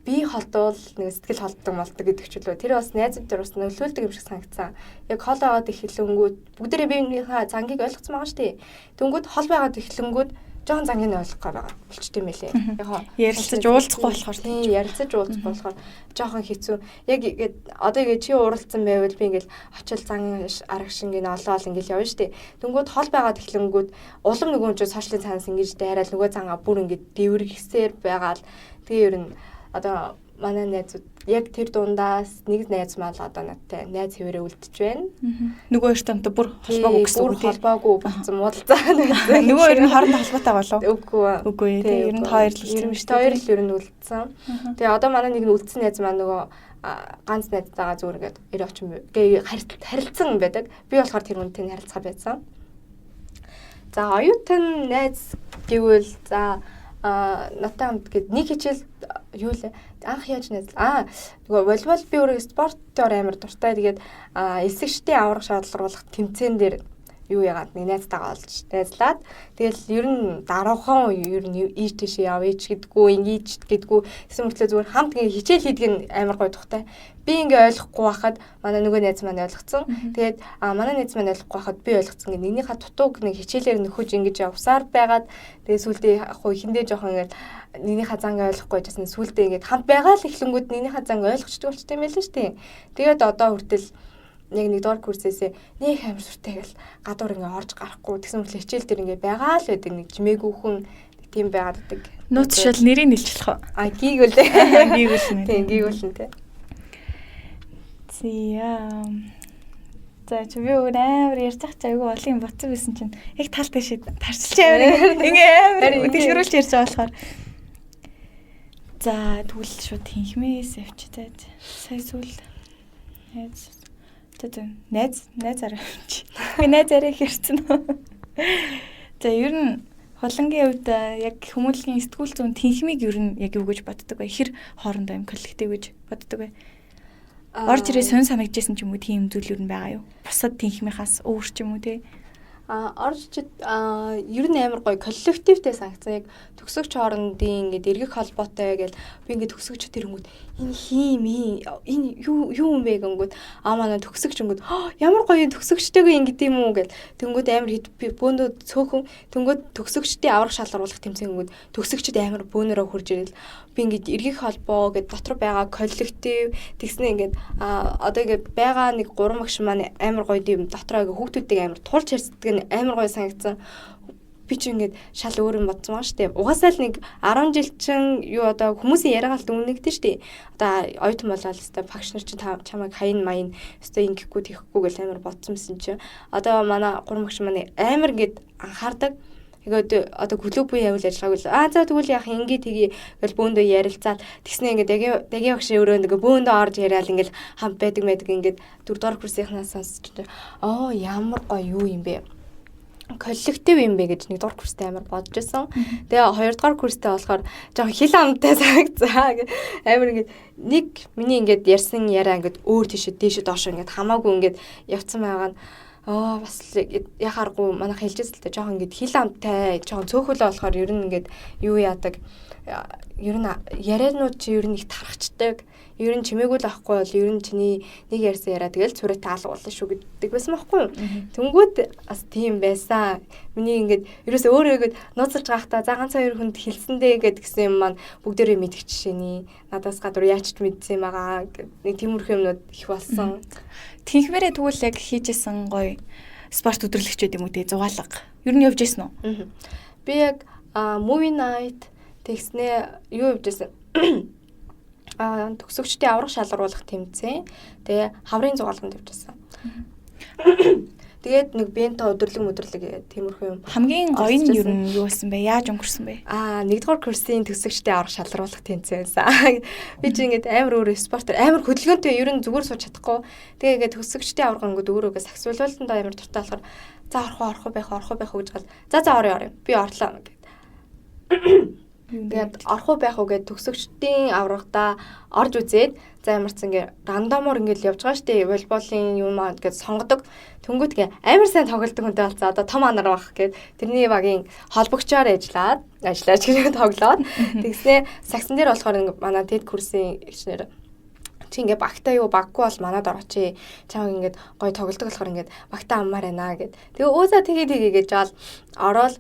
би холдвол нэг сэтгэл холддог молдог гэдэг ч үлээ. Тэр бас найзууд дээр бас нөлөөлдөг юм шиг санагцсан. Яг хол байгаад эхлэнгүүд бүгдээрээ биенийхээ зангийг ойлгоцсон байгаа шүү дээ. Тэнгүүд хол байгаад эхлэнгүүд жоохон зангийг ойлгохгүй байгаа болчтой юм байлээ. Яг ярилцаж уулзахгүй болохоор тийм ярилцаж уулзахгүй болохоор жоохон хэцүү. Яг ингээд одоо ингээд чи ууралцсан байвал би ингээд очил зан арга шингэн олоол ингээд явна шүү дээ. Тэнгүүд хол байгаад эхлэнгүүд улам нөгөө хүн чинь сошиалын цаанаас ингэж дайраал нөгөө зангаа бүр ингээд дэвргэсээр байгаал тэгээ ер нь одоо манай найзууд яг тэр дундаас нэг найз маань л одоо надтай найз хэвээрээ үлдэж байна. Нөгөө хоёртой хамт бүр холбоогүй гэсэн үг тийм. Холбоогүй болсон муудалцаа байсан. Нөгөө хоёр нь хоорондоо холбоотой болов? Үгүй. Үгүй тийм. Ер нь та хоёр л үлдсэн юм шүү дээ. Хоёр л ер нь үлдсэн. Тэгээ одоо манай нэг нь үлдсэн найз маань нөгөө ганц найзтайгаа зүгээр ингээд 90 очин гээ харилцсан байдаг. Би болохоор тэр хүнтэй харилцгаа байсан. За оюутан найз гэвэл за надтай хамт гээд нэг хичээл юу лээ анх яаж найз нөгөө волейбол би өөрөө спортоор амар дуртай. Тэгээд элсэгчдийн аварга шалгаруулах тэмцээн дээр юу яагаад нэг найзтайгаа олж найзлаад тэгэл ер нь даруухан ер нь ийш тийш явъя ч гэдгүү ингэж гэдгүү гэсэн мөртлөө зүгээр хамт ингээ хичээл хийдэг нь амар гоё тухтай. Би ингээ ойлгохгүй байхад манай нөгөө найз маань ойлгоцсон. Тэгээд манай найз маань ойлгохгүй байхад би ойлгоцсон. Ингээ нэгнийхээ дутууг нэг хичээлээр нөхөж ингэж явсаар байгаад тэгээд сүулдэ яг хуу эхэндээ жоохон ингээ нэгнийхээ занг ойлгохгүй байжсэн сүулдэ ингээ хамт байгаа л эхлэнгүүд нэгнийхээ занг ойлгочдөг болчтой юм байл шүү дээ. Тэгээд одоо хүртэл яг нэгдүгээр курсээсээ нэг амар сүртэй гэл гадуур ингээ орж гарахгүй тэгсэн мэтлээ хичээл дээр ингээ байгаа л байдаг нэг чимээгүүхэн тийм байгаад байдаг. Нууц шил нэрийг нэлчлэх үү? А гийгүүл. Гийгүүл нэ. Тийм гийгүүл нэ. Зя. За чи би өөр амар ярьж байгаа чи айгүй олон юм бодсон байсан чинь яг тал тийш тарчилж амар ингээ амар дэлгэрүүлж ярьж байгаа болохоор. За тэгвэл шууд тэнхмээс явчих заа. Сая сүүл найз за найз найз арай авчих. Би найз арай их ярьсан. За ер нь Хулангийн хувьд яг хүмүүлгийн сэтгүүл зүүн тэнхмийг ер нь яг юу гэж боддог вэ? Хэр хоорондоо юм коллектив гэж боддог вэ? Орж ирээ сонь санагдчихсэн ч юм уу тийм зүйл ер нь байгаа юу? Бусад тэнхмийнхаас өөр ч юм уу те? Орж ер нь амар гоё коллективтэй санагцсан. Яг төгсөгч хоорондын ингээд эргэх холбоотой гэл би ингээд төгсөгч тэрэнгүүд энэ хийм энэ юу юу юм бэ гэнгүүт манай төгсөгч өнгөд ямар гоё төгсөгчтэйгээ ингээд юм уу гэл тэнгүүд амар хэд бөөндөө цөөхөн тэнгүүд төгсөгчдийн аврах шалгаруулах тэмцээнгүүд төгсөгчд амар бөөнөрөө хурж ирэл би ингээд эргэх холбоо гэд дотор байгаа коллектив тэгснэ ингээд одоо ингээд байгаа нэг гурван багш маань амар гоё юм дотроо ингээд хүүхдүүдийг амар тулж ярьцдаг нь амар гоё санагдсан. Би чи ингээд шал өөр юм бодсон байгаа штэ. Угаасаа л нэг 10 жил чин юу одоо хүмүүсийн яриагаал дүгнэгдэн штэ. Одоо оюутан болоод өстой багш нар чинь чамайг хаян маян өстой ингэхгүй тэхгүй гэл амар бодсон байсан чинь одоо манай гурван багш маань амар ингээд анхаардаг. Тэгээд одоо клуб үе явал ажиллагаагүй л аа за тэгвэл яах ингээ тгий гэл бөөндөө ярилцаад тэгснэ ингээ дагийн багшийн өрөөнд ингээ бөөндөө орж яриад ингээл хамт байдаг байдаг ингээд дөрөвдүгээр курсынхнаас сонсч оо ямар гоё юу юм бэ, коллектив юм бэ гэж нэгдүгээр курстэй амар бодож исэн. Тэгээ хоёрдугаар курстэй болохоор жоохон хил амтай санагцаа. Амар ингээд нэг миний ингээд ярьсан яриа ингээд өөр тийшээ дээшээ доошоо ингээд хамаагүй ингээд явцсан байгаа нь аа бас яхааргүй манайх хэлжсэн л дээ жоохон ингээд хил амтай жоохон цөөхөлөө болохоор ер нь ингээд юу яадаг ер нь ярианууд чи ер нь их тархацдаг. Ер нь чимээгүй л авахгүй бол ер нь чиний нэг ярьсан яриа тэгэл цүрээтэй алгуулна шүү гэдэг байсан байхгүй юу. Тэнгүүд бас тийм байсан. Миний ингээд ерөөсөө өөрөө ингээд нууцлж байхдаа за ганц хоёр хүнд хэлсэндээ гэд гэсэн юм маань бүгдээрээ мэдэх жишээний надаас гадуур яаж ч мэдсэн юм байгаа гэд нэг тиймэрхүү юмнууд их болсон. Тинхмээрээ тэгвэл яг хийжсэн гоё спорт өдөрлөгч байд юм уу те, зугаалга. Ер нь явж исэн үү? Би яг movie night тэгснээ юу явж исэн. Төгсөгчдийн аврах шалгаруулах тэмцээн. Тэгээ хаврын зугаалганд явж исэн. Тэгээд нэг бенто өдөрлөг мөдөрлөг тиймэрхүү юм. Хамгийн гоё нь ер нь юу болсон бэ? Яаж өнгөрсөн бэ? Нэгдүгээр курсын төгсөгчдийн аврах шалгаруулах тэмцээн байсан. Би чи ингээд амар өөр спортоор амар хөдөлгөөнтэй ер нь зүгээр сууж чадахгүй. Тэгээ ингээд төгсөгчдийн аварга ингээд өөрөөгөө саксволтонд амар дуртай болохоор за орох уу байх орох уу байх уу гэж гал. За орё орё. Би орлоо гэд. Тэгээд орох уу байх уу гэд төгсөгчдийн аврагтаа орж үзээд за ямар ч ингээ рандомор ингээл явж байгаа штэ волейболын юм аа гэд сонгодог. Тэнгүүт гээ амар сайн тоглодог хүнтэй болцоо одоо том анар байх гэд тэрний багийн холбогчоор ажиллаад ажиллаач гэж тоглоод тэгснээ сагсан дээр болохоор ингээ манай дэд курсын эгчнэр чи ингээ багтаа юу баггүй бол манад орооч. Чамаг ингээд гоё тоглодог болохоор ингээд багтаа аммаар байна гэд. Тэгээ өө за тэгээ тэгээ гэж жаал ороод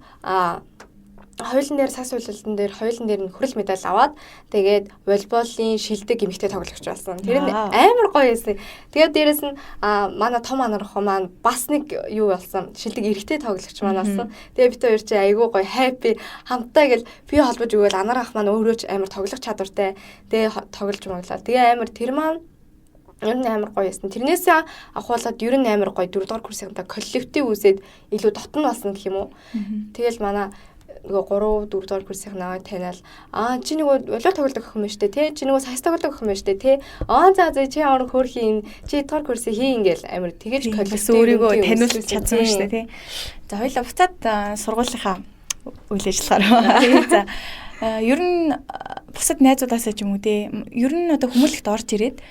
хоёулан дээр сас хөлөлтөн дээр хоёулан дээр нь хүрэл медаль аваад тэгээд волейболын шилдэг эмэгтэй тоглогч болсон. Тэр нь амар гоё байсан. Тэгээд дээрэс нь манай том анар охин маань бас нэг юу болсон. Шилдэг эрэгтэй тоглогч маань болсон. Тэгээд бид хоёр чи айгүй гоё happy хамтаа гэл би холбож өгөөл анар ах маань өөрөө ч амар тоглох чадвартай. Тэгээд тоглож моглоо. Тэгээ амар тэр маань ер нь амар гоё байсан. Тэрнээсээ ахуулаад ер нь амар гоё дөрөвдүгээр курсынхаа коллектив үүсээд илүү дотн болсон гэх юм уу. Тэгэл манай нөгөө 3 4 дугаар курсын наваа таниал чи нөгөө волейбол тоглодог охин байна штэ тий, чи нөгөө сакс тоглодог охин байна штэ тий, за за чи ямар хөөрхий юм чи дугаар курсын хий ингээл амар тэгэж коллектив өөрийгөө таниулж чадсан штэ тий. За хоёлаа буцаад сургуулийнхаа үйл ажиллагаар. За ер нь бусад найзуудаасаа ч юм уу тий, ер нь одоо хүмүүлэгт орж ирээд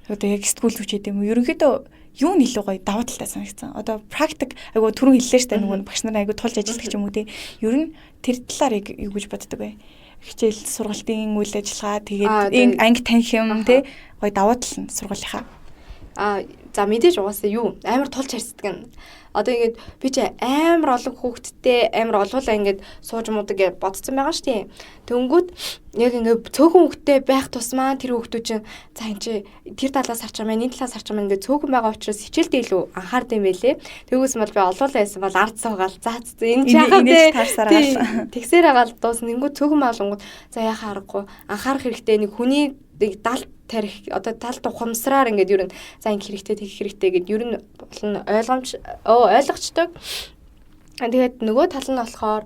одоо яг сэтгүүл хүч гэдэг юм уу, ерөнхийдөө юу нь илүү гоё давуу талтай санагдсан. Одоо практик айгу түрүүн хэллээ штэ нөгөө багш нар айгу тулж ажилладаг ч юм уу тий. Ер нь тэр талаар яг юу гэж боддог вэ? Хичээл сургалтын үйл ажиллагаа тэгээд анги танхим тий гоё давуу тал нь сургуулийнхаа. За мэдээж угаасаа юу амар тулж харьцдаг юм. Одоо ингээд би чи амар олон хүүхэдтэй амар олуулаа ингээд сууж муудаг гэж бодсон байгаа шүү дээ. Тэнгүүд яг ингээд цөөхөн хүүхэдтэй байх тусмаа тэр хүүхдүүд чинь за эн чи тэр талаас харч байгаа мэн энэ талаас харч байгаа мэн ингээд цөөхөн байгаа учраас хичээлдээ илүү анхаард юм байлээ. Тэгвээс бол би олуулаа байсан бол ард суугаал за энэ чи яхаа вэ? Тэгсээр агаал дуусна. Тэнгүүд цөөхөн болонгууд за яхаа аргагүй анхаарах хэрэгтэй нэг хүний дал тарих одоо тал тухамсраар ингээд ер нь за ингэ хэрэгтэй тэгэх хэрэгтэй гэд ер нь болно ойлгомж ойлгочтой. Тэгээд нөгөө тал нь болохоор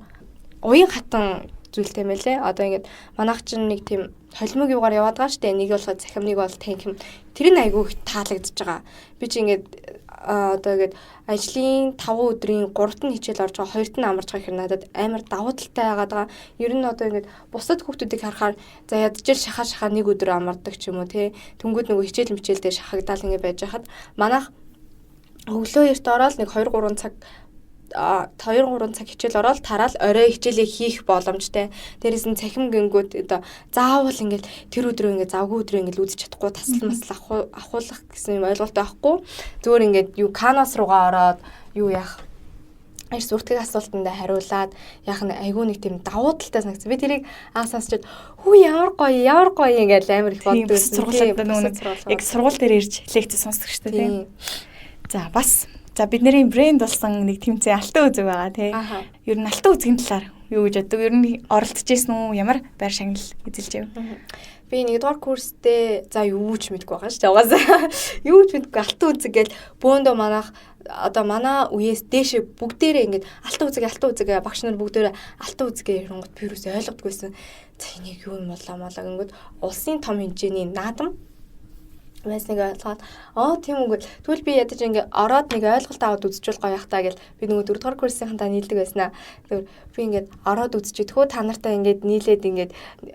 уян хатан зүйлтэй юм байлээ. Одоо ингээд манайх чинь нэг тийм холимог юугаар яваад байгаа штэ. Нэг болохоор цахим, нэг бол танхим. Тэр нь айгүй их таалагдж байгаа. Би чи ингээд одоо ингээд ажлын 5 өдрийн 3-т нь хичээл орж байгаа, 2-т нь амарч байгаа гэхээр надад амар давуу талтай байгаад байгаа. Ер нь одоо ингээд бусад хүүхдүүдийг харахаар за ядчил шахаа шахаа нэг өдөр амардаг ч юм уу тий. Тэнгүүд нөгөө хичээл мичээлдээ шахагдаал ингээд байж хахад манайх өглөө эрт ороод нэг 2 3 цаг 2 3 цаг хичээл ороод тараал орой хичээлээ хийх боломжтой. Дээрээс нь цахим гингүүд одоо заавал ингээд тэр өдрөө ингээд завгүй өдрөө ингээд үзэж чадахгүй тасал масал авахуулах гэсэн юм ойлголт байхгүй. Зүгээр ингээд юу канвас руугаа ороод юу яах аж зүртгийн асуултанд хариулаад яах нь айгүй нэг тийм давуу талтай санагдсан. Би тэрийг анх сонсчод хүү ямар гоё ямар гоё ингээд амар их боддог. Сургуулиуд нөгөө яг сургууль дээр ирж лекц сонсдог шүү дээ тийм. За бас За, бидний брэнд болсон нэг тэмцээн алтан үзэг байгаа, тий. Ер нь алтан үзгийн талаар юу гэж боддог? Ер нь оролцож ирсэн үү? Ямар байр шагнал эзэлж байв? Би нэгдүгээр курстэй за юу ч мэдэхгүй байгаа шүү дээ. Угаасаа юу ч мэдэхгүй, алтан үзэг гээл бөөндөө манайх одоо манай үеэс дээшээ бүгдээрээ ингээд алтан үзэг, алтан үзэг, багш нар бүгдээрээ алтан үзгээ ярингууд би юусоо ойлгодгүйсэн. За, энийг юу юм болоо молоо гингүүд улсын том хэмжээний наадам байсныг ойлгоод, аа, тийм үү гэл. Тэгвэл би ядаж ингээ ороод нэг ойлголт аваад үзчихвэл гоё яах та гэл би нөгөө дөрөвдүгээр курсынхантаа нийлдэг байснаа. Тэгэхээр би ингээд ороод үзчихээ тхөө та нартай ингээд нийлээд ингээд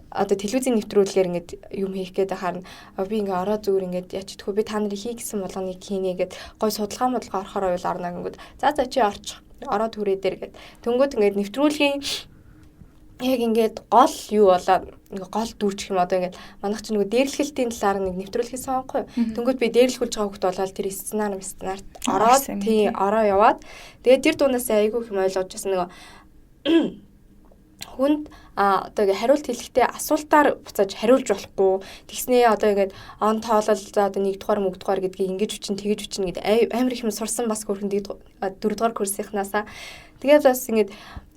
одоо телевизийн нэвтрүүлгээр ингээд юм хийх гээд байхаар нь би ингээ ороод зүгээр ингээд яач тхөө би та нарыг хий гэсэн болгоныг хийнэ гэд гоё судалгаа модлогоо орохоор байвал орно гингүүд за за, чи орчих, ороод хүрээ дээр гэд. Тэнгүүд ингээд нэвтрүүлгийн яг ингээд гол юу болоо, ингээ гол дүрчих юм, одоо ингээд манайх чи нөгөө дээрлэхэлтийн талаар нэг нэвтрүүлэг хийсэн байхгүй юу. Тэнгүүд би дээрлэхүүлж байгаа хүүхд болоод тэр сценарт ороод, тий, ороо яваад, тэгээд тэр дуунаас айгүй юм ойлгож байсан, нөгөө хүнд а одоо ингээ хариулт хэлэхдээ асуултаар буцааж хариулж болохгүй. Тэгснээ одоо ингээд он тоолол, за, одоо нэгдүгээр мөгдүгээр гэдгийг ингэж үчин, тэгэж үчин гэдэг амар их юм сурсан бас хөрхэн дөрөвдүгээр курсынхнаасаа. Тэгээд бас ингээд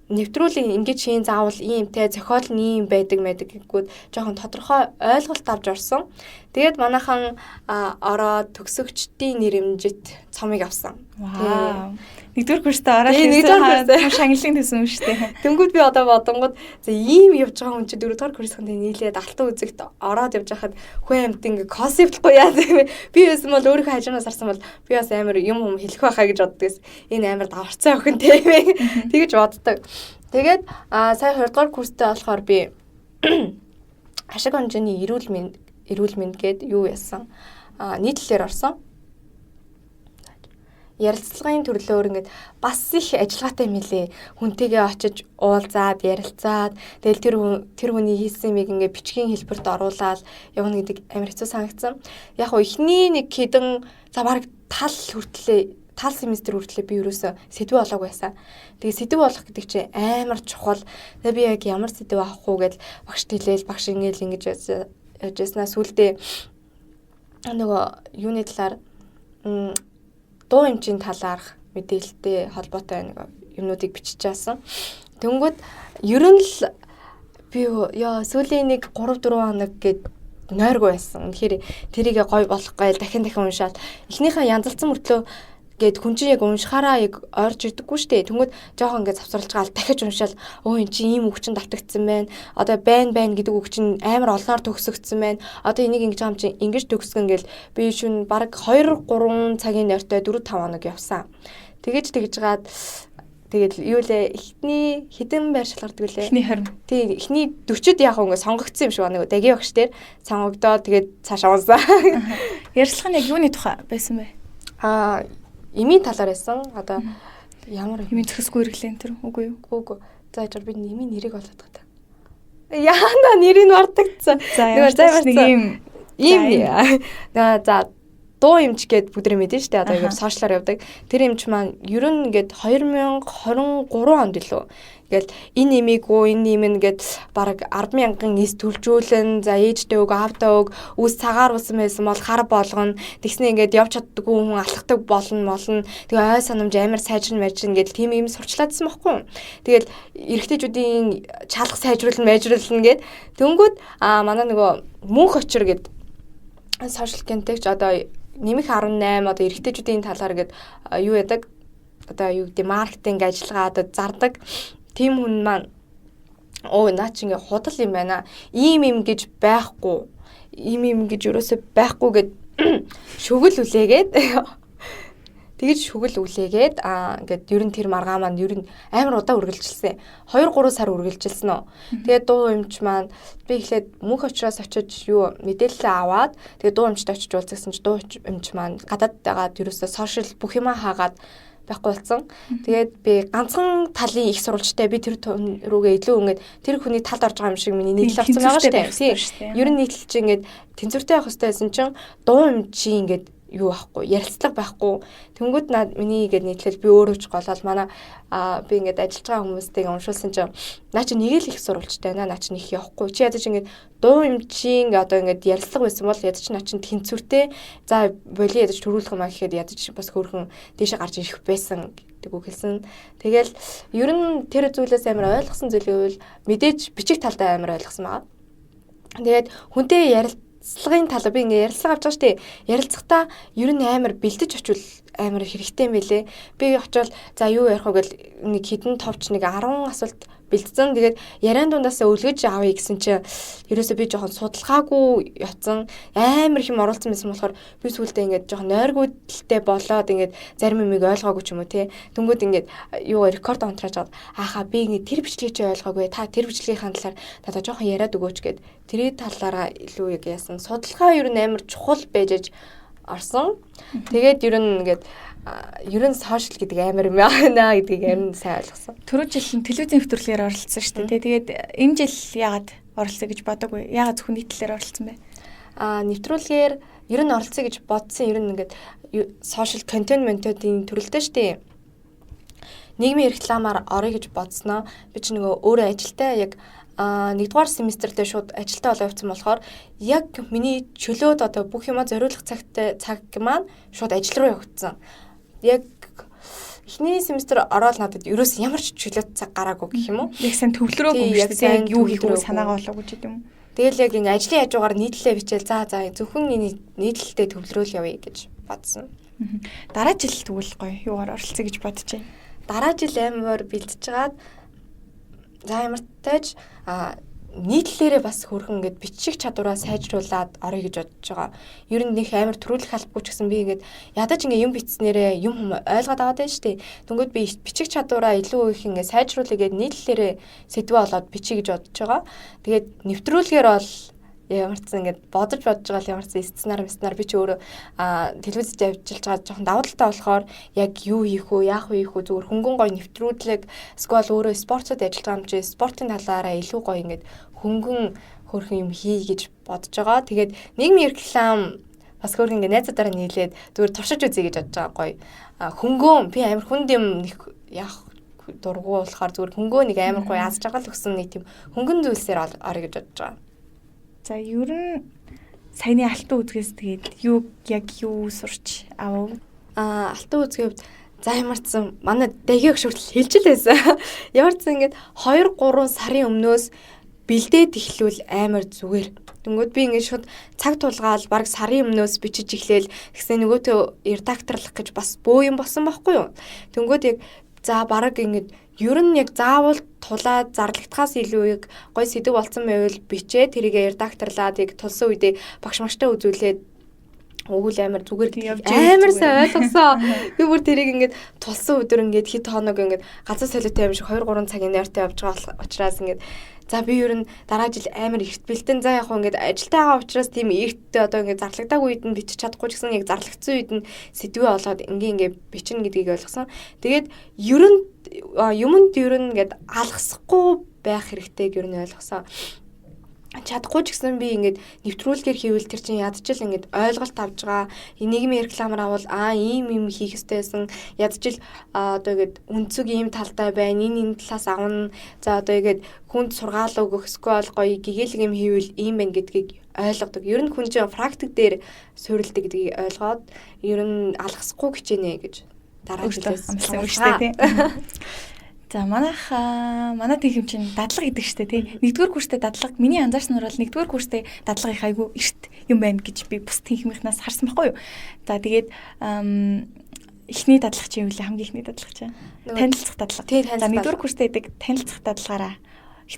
нэвтрүүлэг ингэж хийн, заавал иймтэй, зохиол нь ийм байдаг байдаг гэнгүүт жоохон тодорхой ойлголт авч орсон. Тэгээд манайхан ороод төгсөгчдийн нэрэмжит цомыг авсан. Вау. Нэгдүгээр курстаа ороод нэгдүгээр курс шагналын төсөн юм шүү дээ. Тэнгүүд би одоо бодонгод за ийм явж байгаа хүн чи дөрөвдүгээр курсынхаа нийлээд алтан үзэгт ороод явж байхад хүн амт ингээ концептлгүй яа тийм бэ? Би байсан бол, өөрийнхөө хажуунаас харсан бол би бас амар юм юм хэлэх байхаа гэж боддог гэсэн. Энэ амар даварцсан охин тийм ээ. Тэгэж боддог. Тэгээд сая 20 дугаар курстэй болохоор би ашиг хонжооны эрүүл мэнд гээд юу яасан. Нийтлэлээр орсон, ярилцлагын төрлөөр ингээд бас их ажиллагаатай юм лээ. Хүнтэйгээ очиж уулзаад, ярилцаад, тэгэл тэр хүний хийсэн юмыг ингээд бичгийн хэлбэрт оруулаад явна гэдэг амар хэцүү санагдсан. Яг гоо эхний нэг хэдэн, за, баг тал хүртлээ, тал семестр хүртлээ би ерөөсөө сэдв олоогүй байсан. Тэгээ сэдв олох гэдэг чинь амар чухал. Тэгээ би яг ямар сэдв авах уу гэдэл багш хэлээл, багш ингээл ингэж явж яснаа сүулдэ нөгөө юуны талаар, дуу эмчийн талаарх мэдээлэлтэй холбоотой нэг юмнуудыг бичиж жаасан. Тэнгүүд ер нь л би яа сүүлийн нэг 3 4 хоног гээд нойргүй байсан. Үнэхээр тэрийгэ гой болох гайл дахин дахин уншаал эхнийхээ янзалцсан мөртлөө гээд хүн чинь яг уншихаараа яг ойрж ирдэггүй шүү дээ. Тэнгүүд жоохон ингээд завсарлаж гаал дахиж уншаал өө эн чинь ийм үг чинь давтагдсан байна. Одоо байна байна гэдэг үг чинь амар олноор төгсөгдсөн байна. Одоо энийг ингэж байгаа юм чинь ингэж төгсгөн гэл би шүн баг 2 3 цагийн нойртой 4 5 хоног явсан. Тэгэж тэгж гаад тэгээд юу лээ, эхний хэдэн байр шалгардаг лээ? Эхний 20. Тий, эхний 40-д яг ингээ сонгогдсон юм шиг байна. Нөгөө дагийн багш дээр сонгогдоод тэгээд цаашаа унсан. Ярилцлага нь яг юуны тухай байсан бэ? Эмийн талаар байсан. Одоо ямар эмийн зохисгүй хэрэглээ тэр үгүй юу? Үгүй. За, яжаар би эмийн нэрийг олоод байгаа. Яана нэрийг мартагдсан. Нөгөө за нэг юм ийм за дуу эмч гээд бүгд мэдэн штэ, одоо ингээд social аар явдаг. Тэр эмч маань ер нь ингээд 2023 онд илүү ингээл энэ нэмийгүү, энэ нэм нь гээд бараг 10,000 эс төлжүүлэн, за, ээжтэй өг, аавдаа өг, үс цагааруулсан байсан бол хар болгоно. Тэгснэ ингээд явж чаддаггүй хүн алхдаг болно молно. Тэгээ ой санамж амар сайжрна майжрна гэдэл тийм юм сурчлаадсан байхгүй. Тэгэл эрэгтэйчүүдийн чалга сайжруулна майжруулна гэд. Тэнгүүд а манай нөгөө мөнх очир гэд social context одоо нэмэх 18 одоо эрэгтэйчүүдийн талаар гэд юу яадаг, одоо юу гэдэг, маркетинг ажиллагаа одоо зардаг тийм хүн маань оо наа чи ингээ худал юм байна. Ийм юм гэж байхгүй. Ийм юм гэж ерөөсөө байхгүй гэд шүгэл үлээгээд, тэгэж шүгэл үлээгээд ингээд ер нь тэр маргаа маань ер нь амар удаа үргэлжилсэн. 2 3 сар үргэлжилсэн үү. Тэгээд дуу эмч маань би эхлээд мөнх очроос очиж юу мэдээлэлээ аваад, тэгээд дуу эмчтэй очиж уулзсан чи дуу эмч маань гадаад байгаад ерөөсөө social бүх юмаа хаагаад байхгүй болсон. Тэгээд би ганцхан талын их сурвалжтай, би тэр рүүгээ илүү ингээд тэр хүний талд орж байгаа юм шиг миний нийтлэл орсон байгаа шүү дээ. Тийм. Ер нь нийтлэл чинь ингээд тэнцвэртэй явах хэрэгтэй байсан чинь дуу эмчийн ингээд Юу байхгүй, ярилцлага байхгүй. Тэнгүүд над миний ингээд нийтлэл би өөрөө ч голоол манай би ингээд ажиллаж байгаа хүмүүстэйг уншуулсан чинь наа чи нэг л их сурвалжтай байна, наа чи нэг явахгүй. Чи ядаж ингээд дуу эмчийн одоо ингээд ярилцлага байсан бол ядаж наа чин тэнцвэртэй, за боли ядаж төрүүлэх юм а гэхэд ядаж бас хөөрхөн дээшээ гарч ирэх байсан гэдэг үг хэлсэн. Тэгэл ер нь тэр зүйлээс амар ойлгосон зүйл гэвэл мэдээж бичих талдаа амар ойлгосон байгаа. Тэгээд хүнтэй ярилцлагын талаар би ингээ ярилцлага авч байгаа шүү дээ. Ярилцахдаа ер нь амар бэлдэж очивол амар хэрэгтэй юм байлээ. Би очивол за юу ярих вэ гэл нэг хідэн товч нэг 10 асуулт бэлдсэн. Тэгээд яриан дундаасаа өлгөж авъя гэсэн чинь ерөөсөө би жоохон судалгаагүй явцсан. Амар их юм оруулсан байсан болохоор би сүүлдээ ингээд жоохон нойргүйдэлтэй болоод ингээд зарим юмыг ойлгоогүй ч юм уу те. Тэнгүүд ингээд юу рекорд онтрааж аваад ааха би ингээд тэр бичлэгийг чи ойлгоогүй. Та тэр бичлэгийн талаар надад жоохон яриад өгөөч гэд тэрий талаараа илүү яг яасан. Судалгаа ер нь амар чухал байж орсон. Тэгээд ер нь ингээд ер нь сошиал гэдэг амар юм байна гэдгийг ер нь сайн ойлгосон. Түрүү жил нь телевизийн нэвтрүүлгээр оролцсон шүү дээ. Тэгээд энэ жил яагаад оролцъё гэж бодоагүй? Яагаад зөвхөн нийтлэлээр оролцсон бэ? Нэвтрүүлгээр ер нь оролцъё гэж бодсон. Ер нь ингээд сошиал контент ментодын төрөлтэй шүү дээ. Нийгмийн рекламаар орё гэж бодсноо. Би ч нөгөө өөрөө ажилтай яг нэгдүгээр семестртээ шууд ажилтаа болоо явцсан болохоор яг миний чөлөөд одоо бүх юма зориулах цагтай цаг маань шууд ажил руу явагдсан. Яг эхний семестр ороод надад ерөөс ямар ч чөлөөт цаг гараагүй гэх юм уу? Яг сайн төвлөрөөгүй юм шүү дээ. Яг юу хийх үү санаагаа болоогүй ч гэдэм юм. Тэгэл яг ингээ ажлын хажуугаар нийтлэлээ бичээл за зөвхөн энэ нийтлэлдээ төвлөрөөл явъя гэж бодсон. Дараа жил тэгвэл гоё юугаар оролцъё гэж бодож байна? Дараа жил амар бэлтэж хагаад за ямар тааж нийтлэлээрээ бас хөрхөн ингээд бичих чадвараа сайжруулад орё гэж бодож байгаа. Ер нь нэх амар төрүүлэх албагүй ч гэсэн би ингээд ядаж ингээд юм бичснээрээ юм хүм ойлгоод аваад байна шүү дээ. Тэнгүүд би бичих чадвараа илүү их ингээд сайжруулъя гэд нийтлэлээрээ сэдвээ олоод бичиж гэж бодож байгаа. Тэгээд нэвтрүүлгээр бол ямар ч зэн ингээд бодож байгаа л ямар ч зэн сценар би ч өөрөө телевизэд ажиллаж байгаа жоохон давуу талтай болохоор яг юу хийх үү, яах вэ хийх үү зүгээр хөнгөн гоё нэвтрүүлэг эсвэл өөрөө спортод ажиллаж байгаа юм чи спортын талаараа илүү гоё ингээд хөнгөн хөрхөн юм хий гэж бодож байгаа. Тэгээд нийгмийн реклам бас хөрхөн ингээд найзуудаараа нийлээд зүгээр туршиж үзье гэж бодож байгаа гоё. Хөнгөн би амар хүнд юм нэг яах дургу болохоор зүгээр хөнгөө нэг амар гоё аз жаргал өгсөн нэг тийм хөнгөн зүйлсээр орё гэж бодож байгаа. За ер нь саяны алтан үзгээс тэгээд юу яг юу сурч авав? Алтан үзгийн хувьд за ямар ч сан манай дагиаг шүртэл хэлж л байсан. Ямар ч сан ингээд 2 3 сарын өмнөөс бэлдээд эхлүүл амар зүгээр. Тэнгүүд би ингээд шууд цаг тулгаал баг сарын өмнөөс бичиж эхлээл тэгсэн нөгөөтөө редакторлох гэж бас бөө юм болсон байхгүй юу? Тэнгүүд яг за баг ингээд ер нь яг заавал тулаад зарлагдахаас илүү яг гой сэдв болсон байвал бичээ тэрийгэ редакторлаад яг тулсан үедээ багш мартай үзүүлээд өгвөл амар зүгээр гэдэг амар сайн ойлгосон. Би бүр тэрийг ингээд тулсан өдөр ингээд хэд хоног ингээд газар солиотой юм шиг 2 3 цагийн нойртой явж байгаа учраас ингээд за би ер нь дараа жил амар эрт бэлтэн за яг хөө ингээд ажилтаа байгаа учраас тийм эрттэй одоо ингээд зарлагдаагүй үед нь бичиж чадахгүй ч гэсэн яг зарлагдсан үед нь сэдвээ олоод ингээ бичнэ гэдгийг ойлгосон. Тэгээд ер нь юмд ер нь ингээд алгасахгүй байх хэрэгтэйг ер нь ойлгосон. Чадахгүй ч гэсэн би ингээд нэвтрүүлгээр хийвэл тэр чинь ядчил ингээд ойлголт авч байгаа. Нийгмийн рекламаар авал ийм юм хийх ёстой байсан. Ядчил одоо ингээд өнцөг ийм талтай байна. Энэ талаас авна. За одоо ингээд хүнд сургаал өгөх эсвэл гоё гэгээлэг юм хийвэл ийм байна гэдгийг ойлгодог. Ер нь хүн чинь практик дээр суурилдаг гэдгийг ойлгоод ер нь алгасахгүй хичээнэ гэж дараа жилээс амласан үг шүү дээ тий. За манай тэнхим чинь дадлага гэдэг штэ тий. Нэгдүгээр курстэй дадлага миний анзаарснаар бол нэгдүгээр курстэй дадлага их айгүй эрт юм байна гэж би бус тэнхимийнхнаас харсан байхгүй юу. За тэгээд эхний дадлага чи юу вэ? Хамгийн эхний дадлага чи. Танилцах дадлага. За нэгдүгээр курстэй гэдэг танилцах дадлагаараа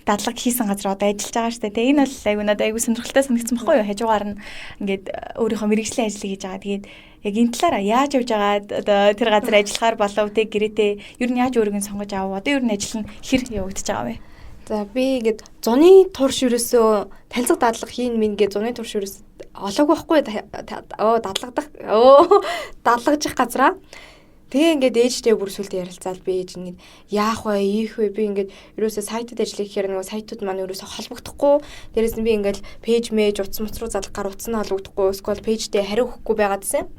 дадлага хийсэн газар одоо ажиллаж байгаа штэ тий. Энэ бол айгүй надад айгүй сонирхолтой санагдсан байхгүй юу. Хажуугаар нь ингээд өөрийнхөө мэргэжлийн ажлыг хийж байгаа. Тэгээд яг энэ талаараа яаж явж байгаа одоо тэр газар ажиллахаар болов те гэрээтэй ер нь яаж өөрийг нь сонгож авав одоо ер нь ажил нь хэр явагдаж байгаа вэ? За би ингээд зуны турш ерөөсөө танилцах дадлага хийн минь гэж зуны турш ерөөс олоогүй байхгүй. Дадлагах дадлагжих газараа. Тэгээ ингээд ээжтэй бүр сүлдө ярилцаал би ээж ингээд яах вэ, ийх вэ, би ингээд ерөөсөө сайтад ажиллах гэхээр нөгөө сайтууд маань ерөөсөө холбогдохгүй. Дээрээс нь би ингээд page мэж утас муц руу залгахаар утас нь холбогдохгүй, эсвэл page тэй хариу өгөхгүй байгаад гэсэн.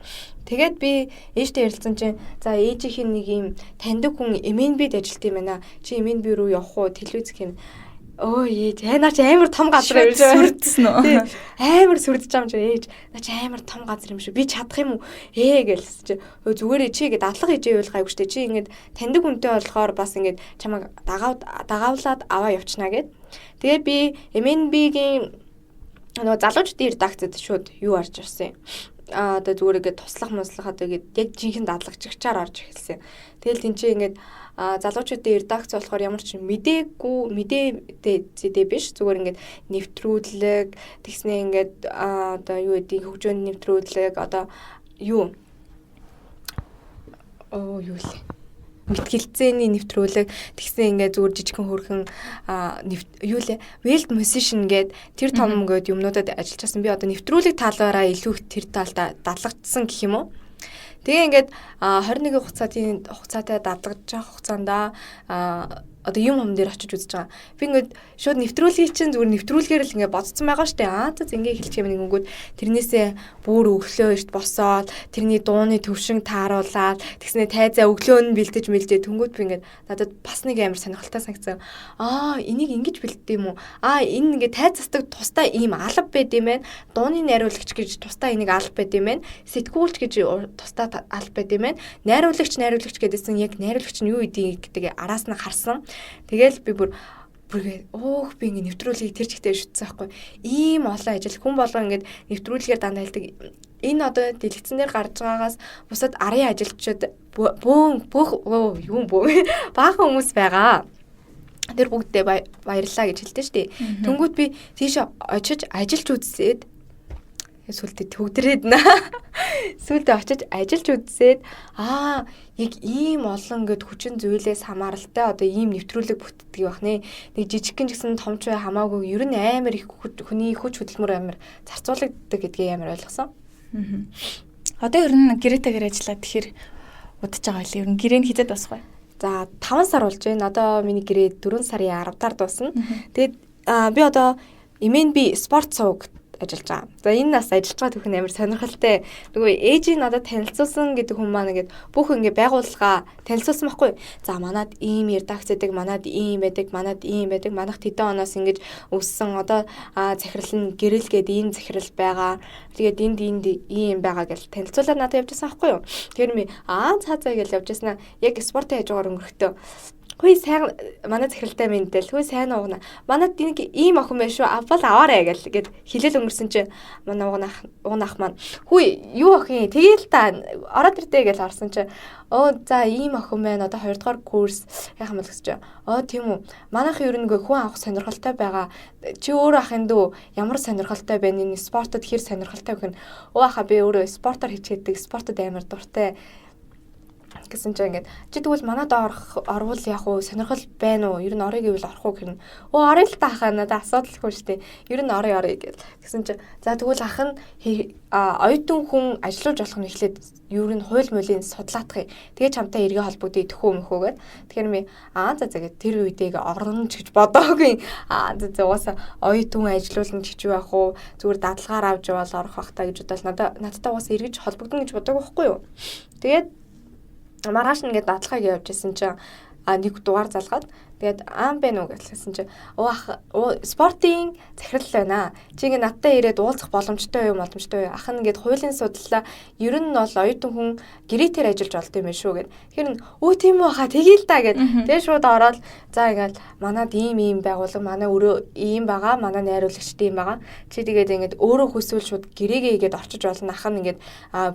Тэгээд би ээжтэй ярилцсан чинь за ээжийнх нь нэг юм таньдаг хүн MNB-д ажилт юм байна. Чи MNB рүү явах уу? Телевиз гэх юм. Өө ээж, наа чи амар том газар юм шиг сүрдсэн үү? Амар сүрдэж байгаа юм чи ээж. Наа чи амар том газар юм шүү. Би чадах юм уу? Ээ гэлсэн чи. Өө зүгээрээ чи ингээд дадлага хийж ивэл гайгүй штэ. Чи ингээд таньдаг хүнтэй болохоор бас ингээд чамайг дагаавлаад аваа явчихна гэд. Тэгээ би MNB-гийн нөгөө залуучдын редакцид шууд юу орж ирсэн. Аа одоо зүгээр ингээд туслах муслах одоо ингээд яг жинхэнэ дадлагчаар орж эхэлсэн. Тэгэл тэнцээ ингээд залуучуудын редакц болохоор ямар ч мдээгүй мэдээ зэдээ биш, зүгээр ингээд нэвтрүүлэг тэгснээ ингээд одоо юу гэдгийг хөгжөөнд нэвтрүүлэг одоо юу оо юу лээ мэтгэлцээний нэвтрүүлэг тэгсэн ингээд зүгээр жижигхэн хөрхөн юу лээ World Musician гээд тэр том гээд юмнуудад ажиллаж байсан. Би одоо нэвтрүүлэг талаараа илүү их тэр талдаа дадлагдсан гэх юм уу. Тэгээ ингээд 21 хугацаатын хугацаатай дадлагдж байгаа хугацаанд одоо юм хум дээр очиж үзэж байгаа. Би ингээд шууд нэвтрүүлгийг чинь зүгээр нэвтрүүлгээр л ингээд бодцсон байгаа штэ. Аа за ингээ хэлчих юм нэгүнгүүд тэрнээсээ бүр өглөө эрт босоод тэрний дууны төвшин тааруулаад тэгснэ тайзаа өглөө нь бэлдэж мэлдээ тэнгүүд би ингээд надад бас нэг амар сонирхолтой санагдсан. Аа энийг ингэж бэлддэг юм уу? Аа энэ ингээд тайз застаг тусдаа ийм алба байд юм байна. Дууны найруулагч гэж тусдаа энийг алба байд юм байна. Сэтгүүлч гэж тусдаа алба байд юм байна. Найруулагч найруулагч гэдээсэн яг найруулагч нь юу гэдгийг гэдэг араас нь харсан. Тэгэл би бүр бүргээ өөх би ингэ нэвтрүүлгийг тэр чигтээ шүтсэн байхгүй. Ийм олон ажил хүн болгон ингэ нэвтрүүлгээр дандаа хэлдэг. Энэ одоо дэлгэцэн дээр гарч байгаагаас бусад арын ажилчид бөөн бүх юм бөө баахан хүмүүс байгаа. Тэр бүгдээ баярлалаа гэж хэлдэг шүү дээ. Тэнгүүт би тийш очиж ажиллаж үзсээд сүлдээ төгдрээд нэ. Сүлдээ очиж ажиллаж үзсээд аа яг ийм олон ингээд хүчин зүйлээс хамааралтай одоо ийм нэвтрүүлэг бүтдэг байх нэ. Нэг жижигхэн ч гэсэн томч бай хамаагүй ер нь амар их хүний хүч хөдөлмөр амар зарцуулагддаг гэдгийг амар ойлгосон. Одоо ер нь гэрээтэйгээр ажиллаад тэгэхээр удаж байгаа байлээ. Ер нь гэрээ нь хизээд дуусах вэ? За 5 сар болж байна. Одоо миний гэрээ 4 сарын 10-аар дуусна. Тэгээд би одоо MNB спорт сувг ажиллаж байгаа. За энэ нас ажиллаж байгаа түүх нь амар сонирхолтой. Нөгөө ээжийг надад танилцуулсан гэдэг хүн маань ингээд бүх ингээд байгууллага танилцуулсан байхгүй. За манад ийм редакц байдаг, манад ийм байдаг, манад ийм байдаг. Манайх тэдэн оноос ингэж өссөн. Одоо захирал нь гэрэл гээд ийм захирал байгаа. Тэгээд энд энд ийм байгаа гэж танилцуулаад надад явж байсан байхгүй юу. Тэгэхээр ми аа цаа цаа гэж явж байснаа яг спортын хажуугаар өнгөрөхдөө хүй сайн манай захиралтай мэндэл хүй сайн уугна. Манад нэг ийм охин байна шүү. Авбал аваарэ гэл гэд хэлэл өнгөрсөн чинь манай уугнах маань хүй юу охин тэгээл та ороод ирдэ гэл орсон чинь өө за ийм охин байна. Одоо 2 дугаар курс яах юм бол гэсэн чинь оо тийм үү. Манайх ер нь хүн авах сонирхолтой байгаа. Чи өөр ахын дүү ямар сонирхолтой байна? Энэ спортод хэр сонирхолтой гэх нь өө ахаа би өөрөө спортоор хичээдэг. Спортод амар дуртай гэсэн чинь ингээд чи тэгвэл манад орох орвол яг уу сонирхол байна уу? Ер нь орё гэвэл орох уу гэрнэ. Өө орё л та хаа надад асуудалгүй шүү дээ. Ер нь орё орё гэл. Тэгсэн чинь за тэгвэл ах нь оюутан хүн ажиллаж болох нь эхлээд ер нь хууль муулийн судлаатах юм. Тэгээ чамтай эргээ холбогдъё төхөө мөхөө гэд. Тэгэхээр ми аа за за гэд тэр үедээ орно ч гэж бодоогүй. Аа за за угаасаа оюутан ажиллуулна ч гэж юу ах уу? Зүгээр дадлагаар авч явбал орох бах та гэж бодвол надад угаасаа эргэж холбогдно гэж бодоогүй байхгүй юу? Тэгээд маргааш ингээд дадлахыг явж исэн чинь нэг дугаар залгаад тэгээд аам бэ нү гэсэн чинь өө ах спортын захирал байна. Чи ингээд надтай ирээд уулзах боломжтой юу боломжтой юу? Ах нь ингээд хуулийн судлалаа ер нь бол оюутан хүн гэрээтэй ажиллаж болд юм байна шүү гэд. Тэгэхээр өө тийм үү хаа тэгээл та гэд. Тэгээд шууд ороод за ингээд манад ийм ийм байгууллага манай өрөө ийм байгаа манай найруулагчд ийм байгаа. Чи тэгээд ингээд өөрөө хүсвэл шууд гэрээгээ игээд орчиж болно. Ах нь ингээд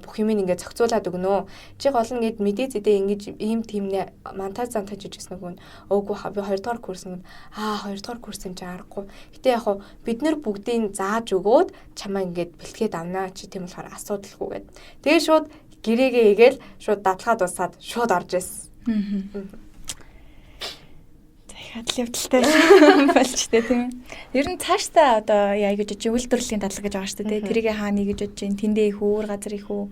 бүх юм ингээд зохицуулаад өгнө. Чи гол нь ингээд мэдээ зэдээ ингэж ийм тийм монтаж зантаж хийжсэн хүн өөгүй хаа би 2 дугаар курс юм. Аа 2 дугаар курс юм чи аргагүй. Гэтэ яг хуу бид нар бүгдийг зааж өгөөд чамаа ингээд бэлтгээд авнаа чи тийм болохоор асуудалгүй гэд. Тэгээ шууд гэрээгээ игээл шууд дадлахаа дуусаад шууд орж ирсэн. За их адил явдалтай болчтой тийм ээ. Ер нь цаашдаа одоо яа гэж бодож үйлдвэрлэлийн дадлага гэж байгаа шүү дээ. Тэрийг хаана гэж бодож байна? Тэндээ их үү, өөр газар их үү?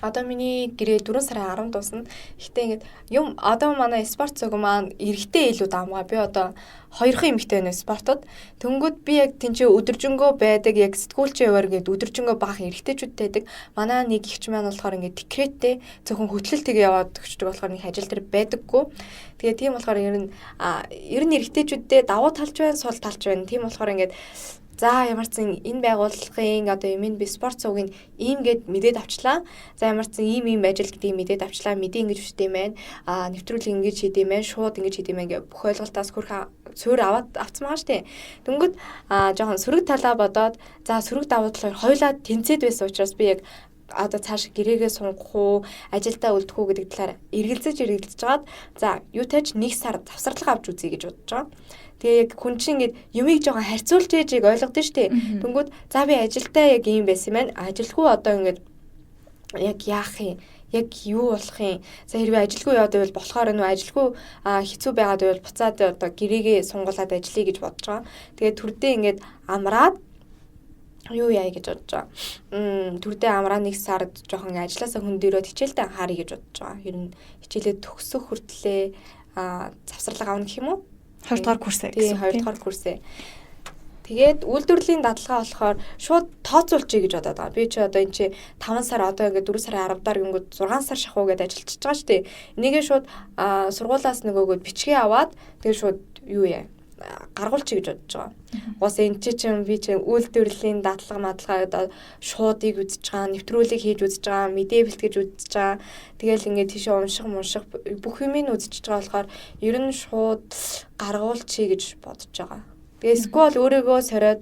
Одоо миний гэрээ 4 сарын 10 дуусна. Гэхдээ ингээд юм одоо манай спорт цуг маань эрэгтэй илүү давмгаа. Би одоо хоёрхан эмэгтэй байна спортод. Тэнгүүд би яг тэнцээ өдөржингөө байдаг, яг сэтгүүлчийн яваар ингээд өдөржингөө баахан эрэгтэйчүүдтэй байдаг. Манай нэг эгч маань болохоор ингээд декреттэй зөвхөн хөтлөлтөйг яваад өгчдөг болохоор нэг ажил төр байдаггүй. Тэгээ тийм болохоор ер нь эрэгтэйчүүдтэй давуу талж байна, сул талж байна. Тийм болохоор ингээд за ямар ч зэн энэ байгууллагын одоо юм би спорт цугийн ийм гэд мэдээд авчлаа. За ямар ч зэн ийм ийм ажил гэдгийг мэдээд авчлаа. Мэдээ ингэж хүчтэй юм байна. Нэвтрүүлэг ингэж хийдэм байх, шууд ингэж хийдэм байх гэх бүх ойлголтоос хөрхөн суурь аваад авцсан байгаа штэ. Дөнгөд жоохон сөрөг талаа бодоод за сөрөг давуу талаар хоёулаа тэнцээд байсан учраас би яг одоо цааш гэрээгээ сунгах уу, ажилдаа үлдэх үү гэдэг талаар эргэлзэж эргэлзэж жагаад за юутай ч нэг сар завсарлага авч үзье гэж бодож байгаа. Тэгээ яг хүн чинь ингээд юмыг жоохон харьцуулж ээж яг ойлгодсон шүү дээ. Тэнгүүд за би ажилдаа яг ийм байсан юм байна. Ажилгүй одоо ингээд яг яах юм? Яг юу болох юм? За хэрвээ ажилгүй яваад байвал болохоор нүү ажилгүй хэцүү байгаад байвал буцаад одоо гэрээгээ сунгуулад ажиллая гэж бодож байгаа. Тэгээд төрдөө ингээд амраад юу яа гэж бодож байгаа. Төрдөө амраа нэг сард жоохон ингээ ажилласаа хөндөрөөд хичээлдээ анхааръя гэж бодож байгаа. Ер нь хичээлээ төгсөх хүртлээ завсарлага авна гэх юм уу? Хоёрдугаар курсээ гэсэн. Тийм, хоёрдугаар курсээ. Тэгээд үйлдвэрлэлийн дадлага болохоор шууд тооцоолчихъя гэж бодоод байгаа. Би чи одоо энэ чи 5 сар одоо ингээд 4 сарын 10 дараа гингүүд 6 сар шахуу гэдээ ажиллчихж байгаа шүү дээ. Энийгээ шууд сургуулаас нөгөөгөө бичгээ аваад тэгээд шууд юу яа гаргуулчих гэж бодож байгаа. Угаасаа энэ чи чинь би чинь үйлдвэрлэлийн дадлага мадлага одоо шуудыг үзэж байгаа, нэвтрүүлэг хийж үзэж байгаа, мэдээ бэлтгэж үзэж байгаа. Тэгэл ингээд тийшээ унших мунших бүх юмыг үзэж байгаа болохоор ер нь шууд гаргуулчихъя гэж бодож байгаа. Тэгээ эсвэл өөрийгөө сориод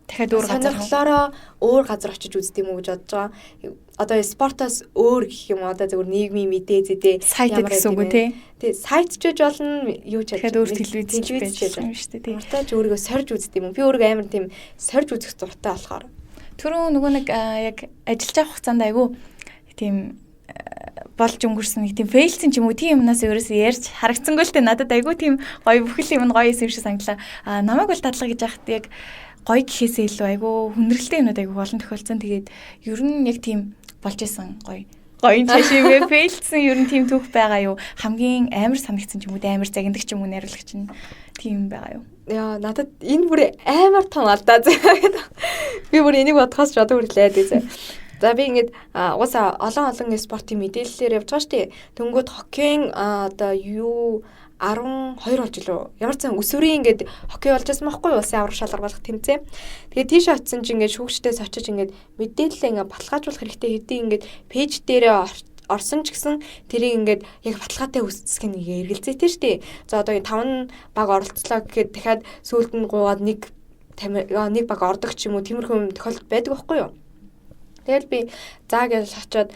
дахиад өөр газар сонирхлоороо өөр газар очиж үздэг юм уу гэж бодож байгаа. Одоо спортоос өөр гэх юм уу, одоо зөвхөн нийгмийн мэдээ зэдээ сайт гэсэн үг үү те? Тий, сайт ч болно, юу ч дахиад өөр телевиз ч байж юм шүү дээ. Тий. Мартаж өөрийгөө сорж үздэг юм уу? Би өөрийгөө амар тийм сорж үзэх дуртай болохоор. Түрүүн нөгөө нэг яг ажиллаж явах хугацаанд айгүй тийм болж өнгөрсөн нэг тийм fail сэн ч юм уу, тийм юмнаас ерөөсөө ярьж харагдсангүй л дээ, надад айгүй тийм гоё бүхэл юм гоё юм шиг санагдлаа. А намайг бол дадлага гэж яхад яг гоё гэхээсээ илүү айгүй хүндрэлтэй юмнууд айгүй олон тохиолдсон. Тэгээд ер нь яг тийм болж исэн гоё гоё цаашаа fail дсэн ер нь тийм түүх байгаа юу? Хамгийн амар санагдсан ч юм уу, амар загнадаг ч юм уу, найруулагч нь тийм байгаа юу? Яа, надад энэ бүр амар том алдаа заяа. Би бүр энийг бодохоос ч одоо хүрлээ гэсэн. За би ингээд угаасаа олон олон спортын мэдээллээр явж байгаа шүү дээ. Тэнгүүд хоккейн одоо юу 12 болж илүү. Ямар ч сан өсвөрийн ингээд хоккей болж байсан байхгүй юу? Улсын аварга шалгарх болох тэмцээн. Тэгээд тийш очисон чинь ингээд шүүгчдээс очиж ингээд мэдээлэл ингээд баталгаажуулах хэрэгтэй хэдий ингээд page дээрээ орсон ч гэсэн тэрийг ингээд яг баталгаатай үүсгэх нэг эргэлзээтэй шүү дээ. За одоо 5 баг оролцлоо гэхэд дахиад сүүлд нь гуугаад нэг нэг баг ордог ч юм уу, тиймэрхүү юм тохиолдол байдаг байхгүй юу? Тэгэл би заа гэж очиод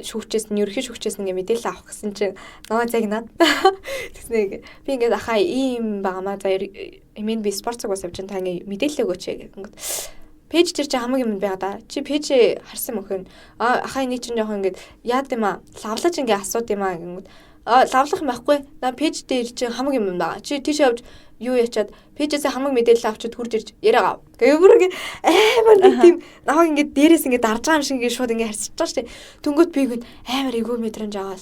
шүүгчээс нь, ерөнхий шүүгчээс ингээ мэдээлэл авах гэсэн чинь намайг загнаад тэгснэ би ингээд ахаа ийм байгаамаа, за эмийн би спорт цугаас явж та ингээ мэдээлэл өгөөч гэх. Page дээр чи хамаг юм байгаа да. Чи page харсан мөхөн. А ахаа энийг чинь жоохон ингээд яад юм аа. Лавлаж ингээ асууд юм аа гингүүд. А лавлах юм байхгүй. На page дээр чи хамаг юм байгаа. Чи тийш явж юу ячаад page ээс хамаг мэдээлэл авчид хурж ирж яриагаа. Гэ бүр ингээ амар нэг тийм намайг ингээ дээрээс ингээ дарж байгаа юм шиг ингээ шууд ингээ харьцаж байгаа шүү дээ. Тэнгүүт би ингээ амар эвгүй мэдрэмж аваад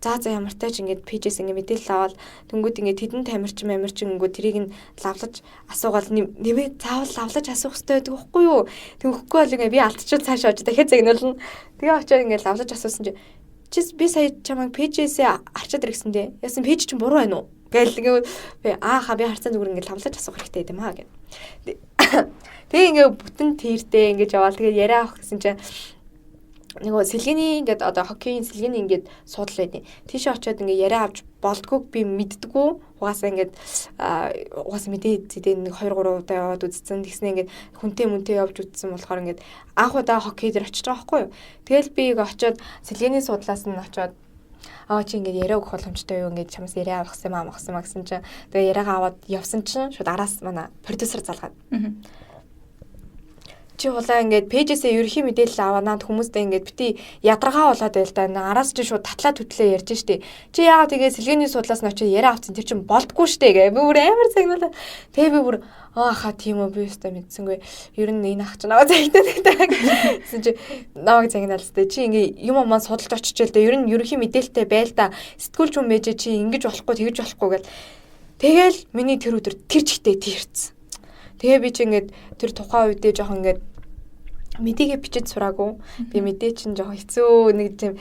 за за ямартай ч ингээд page ээс ингээ мэдээлэл аваад тэнгүүд ингээд тэдэн тамирчин амирчин ингээд тэрийг нь лавлаж асуугаал нэмээ заавал лавлаж асуух хэрэгтэй байдаг байхгүй юу? Тэнгөхгүй бол ингээ би алдчихвал цаашаа очиж дахиад загнуулна. Тэгээ очиод ингээд лавлаж асуусан чи чи би сая чамайг page ээсээ арчаад иргэсэн дээ. Яасан page чинь буруу байна уу? Гээл ингээ би ааха би харцсан зүгээр ингээ лавлаж асуух хэрэгтэй юм аа гэв. Тэгээ ингээ бүтэн тэртээ ингэж яваал тэгээ яриа авах гэсэн чинь нөгөө сэлгэний ингээд одоо хоккейн сэлгэний ингээд суудал байдیں۔ Тийшээ очиод ингээд яриа авч болдгоог би мэддэггүй. Угаасаа ингээд угаасаа мэдээ зэдээ нэг 2 3 удаа яваад үзсэн. Тэгснэ ингээд хүнтэй мүнтэй явж үзсэн болохоор ингээд анх удаа хоккей дээр очиж байгаа байхгүй юу. Тэгэл би очиод сэлгээний суудлаас нь очиод аа чи ингээд яриа өгөх боломжтой юу, ингээд чамаас яриа авах юм аа авах юм гэсэн чинь тэгээ яриагаа аваад явсан чинь шууд араас манай продюсер залгаад. Чи хулаа ингээд page ээсээ ерөнхий мэдээлэл аваа, наад хүмүүстэй ингээд бити ядаргаа болоод байл та. Араас чи шууд татлаа түтлээ ярьж штэ. Чи яагаад тэгээ сэлгээний судлаас нь очиж яриа авцсан, тэр чин болдгоо штэ гэ. Би бүр амар загнуулаа. Тэгээ би бүр ааха, тийм үү, би өстой мэдсэнгүй. Ер нь энэ ах чи намайг загнаад гэсэн чи намайг загнаал штэ. Чи ингээ юм амаа судалж очиж л дээ. Ер нь ерөнхий мэдээлэлтэй байл та. Сэтгүүлч хүн байж чи ингэж болохгүй, тэгэж болохгүй гэл. Тэгэл миний тэр өдөр тэр чигтээ тийрцэн. Тэгээ би чи ингээд тэр тухайн үедээ жоохон ингээд мэдээгээ бичиж сураагүй. Би мэдээ чинь жоохон хэцүү, нэг тийм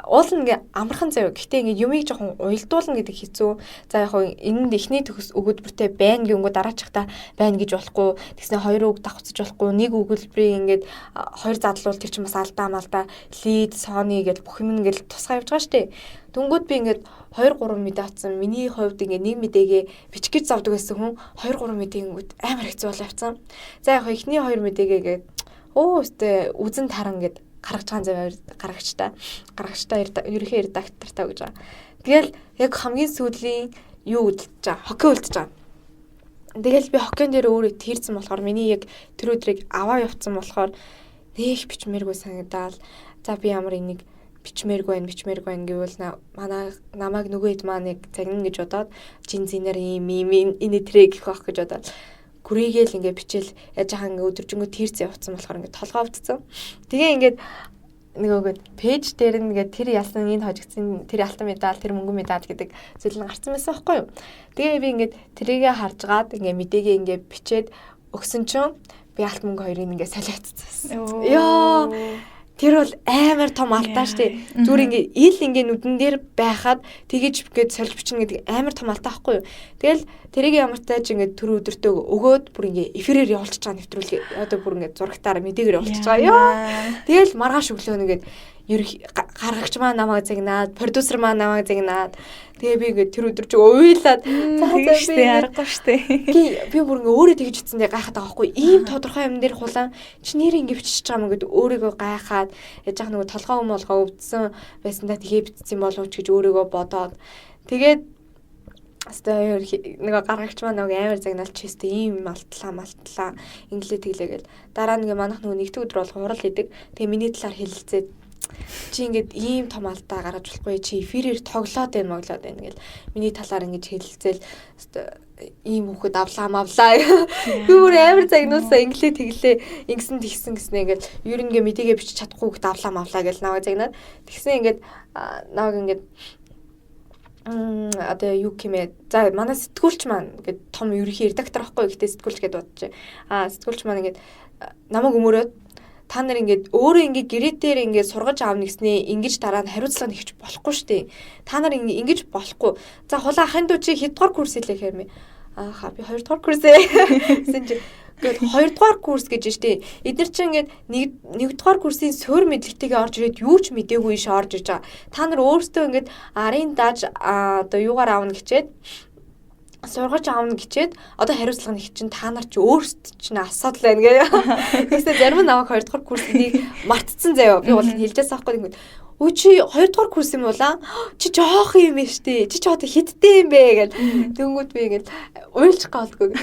уул нь ингээ амархан заяа. Гэхдээ ингээ юмыг жоохон уялдуулна гэдэг хэцүү. За, яг хоо энэнд эхний төгс өгүүлбэртэй байна гэнгүү дараачихта байна гэж болохгүй. Тэгснэ хоёр үг давхцаж болохгүй. Нэг өгүүлбэрийг ингээд хоёр задлуул тэр чинь бас алдаа малдаа, lead, Sony гэж бүх юм ингээд тусгай явж байгаа штэ. Дөнгөд би ингээд 2 3 мэдээ авсан. Миний хувьд ингээд нэг мэдээгээ бичих гэж зовдөг байсан хүн 2 3 мэдээнгүүд амар хэцүү болоо явцсан. За, яг эхний хоёр мэдээгээ ингээд өө өстэй үзэн таран гэд гаргаж байгаа зав гаргагчтай. Гаргагчтай, ерөнхий редактортай гэж байгаа. Тэгэл яг хамгийн сүүлийн юу үлдэж байгаа? Хоккей үлдэж байгаа. Тэгэл би хоккейн дээр өөрөө тэрсэн болохоор, миний яг тэр өдрийг аваа явцсан болохоор нэх бичмээргүй санагдаал. За, би ямар энийг бичмээргүй байна, бичмээргүй байна гэвэл манай намайг нөгөө хэд маань нэг загна гэж бодоод, жин зинээр ийм ийм энэ тэрэ гэх байх гэж бодоод гүрийгээл ингээ бичээл яаж хаа ингээ өдөржингөө тэрц явцсан болохоор ингээ толгоо өвдсөн. Тэгээ ингээд нөгөөгөө page дээр нь ингээд тэр ялсан, энэ хожигдсан, тэр алтан медаль, тэр мөнгөн медаль гэдэг зүйл нь гарсан байсан байхгүй юу. Тэгээ би ингээд тэрийгэ харж гаад ингээ мэдээгээ ингээ бичээд өгсөн чинь би алт мөнгө хоёрыг ингээ солиоцсон. Йоо. Тэр бол амар том алдаа штэ. Зүгээр ингээ ил ингээ нүдэн дээр байхад тэгэж ингээд сольж бичнэ гэдэг амар том алдаа байхгүй юу. Тэгэл тэрийг ямар тааж ингээ түр өдөртөө өгөөд бүр ингээ эфирээр явуулчих байгаа нэвтрүүлэг, одоо бүр ингээ зурагтаар мэдээгээр явуулчих байгаа. Йоо. Тэгэл маргааш өглөө нэгээд ерөх гаргагч маань намайг загнаад, продюсер маань намайг загнаад, тэгээ би ингээд тэр өдөр чи уйлаад за за, би аргагүй штэ. Би бүр ингээ өөрөө тэгж утсан дээр гайхаад байгаа байхгүй. Ийм тодорхой юм дээр хулаан чи нэр ингээ бичиж байгаа юм гээд өөрийгөө гайхаад яж байгаа, нөгөө толгой юм болгоо өвдсөн байсан да, тэгээ бичсэн болов ч гэж өөрийгөө бодоод, тэгээд Хэвээ нөгөө гаргагч маань нөгөө амар загнаал, чи өстө ийм алтлаа малтлаа, инглээ тэглээ гэл. Дараа нэг манайх нөгөө нэгдүг өдөр болох хурал идэг. Тэгээ миний талаар хэлэлцээд, чи ингээд ийм том алдаа гаргаж болохгүй, чи эфирээр тоглоод байна, моглоод байна гэл миний талаар ингэж хэлэлцээл, ийм хүүхэд авлаа мавлаа, би бүр амар загнуулсан, инглээ тэглээ, ингэсэн тэгсэн гэснэ ингээд ер нь ингээ мэдээгээ бичиж чадахгүй хүүхэд авлаа мавлаа гэл намайг загнаад. Тэгсэн ингээд намайг ингээд одоо юу гэмээ, за, манай сэтгүүлч маань ингээд том ерөнхий редактор байхгүй, гэхдээ сэтгүүлч гэдээ бодчих. А сэтгүүлч маань ингээд намайг өмөрөөд, та нар ингээд өөрөө ингээд гэрээ дээр ингээд сургаж аавна гэснээ ингэж дараа нь хариуцлага нэгч болохгүй шүү дээ. Та нар ингэж болохгүй. За, хулаа ахын дүү, чи хэд дугаар курс хэлээ гэхээр ааха, би 2 дугаар курс ээ гэсэн чи ингээд 2 дугаар курс гэж штэ. Эдгээр чинь ингээд нэг дугаар курсын суурь мэдлэгтэйгээ орж ирээд юу ч мдээгүй ш орж ирж байгаа. Та нар өөрсдөө ингээд арын дааж одоо юугаар аавна гэчээд сургаж аавна гэчээд одоо хариуцлага нэг чинь та нар чи өөрсдөд чинь асуудал байна гэ. Тэгсэн зарим нь намайг 2 дугаар курсыг мартцсан заяа. Би бол хэлжээс аахгүй ингэдэг. Өө, чи 2 дугаар курс юм уу лаа? Чи жоох юм ээ штэ. Чи ч одоо хидтэй юм бэ гэл. Тэнгүүд би ингээл уйлж гаалдгүй.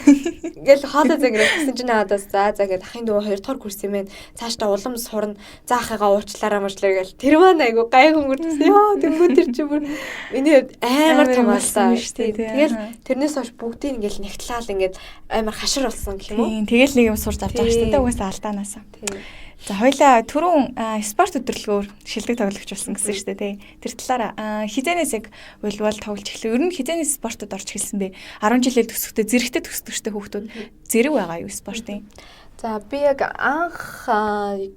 Ингээл хоолой зангирах гэсэн чинь надаас за за гэд, ахын дүү 2 дугаар курс юм байна. Цаашдаа улам сурна. За, ахыгаа уучлаарай муучлаарай гэл. Тэр маань айгу гайгүй өнгөрсөн. Йоо, тэнгүүд тэр чи бүр миний хувьд амар том алдаа штэ. Тэгэл тэрнээс хойш бүгдийг ингээл нэгтлаал ингээд амар хашир болсон гэх юм уу? Тэгэл нэг юм сурч авч байгаа штэ. Угаасаа алдаанаас. За, хоёлаа түрүүн спорт өдөрлөгөөр шилдэг тоглогч болсон гэсэн шүү дээ, тий. Тэр талаараа хизэнээс яг волейбол тоглож эхлэв. Ер нь хизэнээс спортод орж эхэлсэн бэ? 10 жилээр төсөхдөө зэрэгтэй төсдөг штэ хүүхдүүд. Зэрэг байгаа юу спортын? За, би яг анх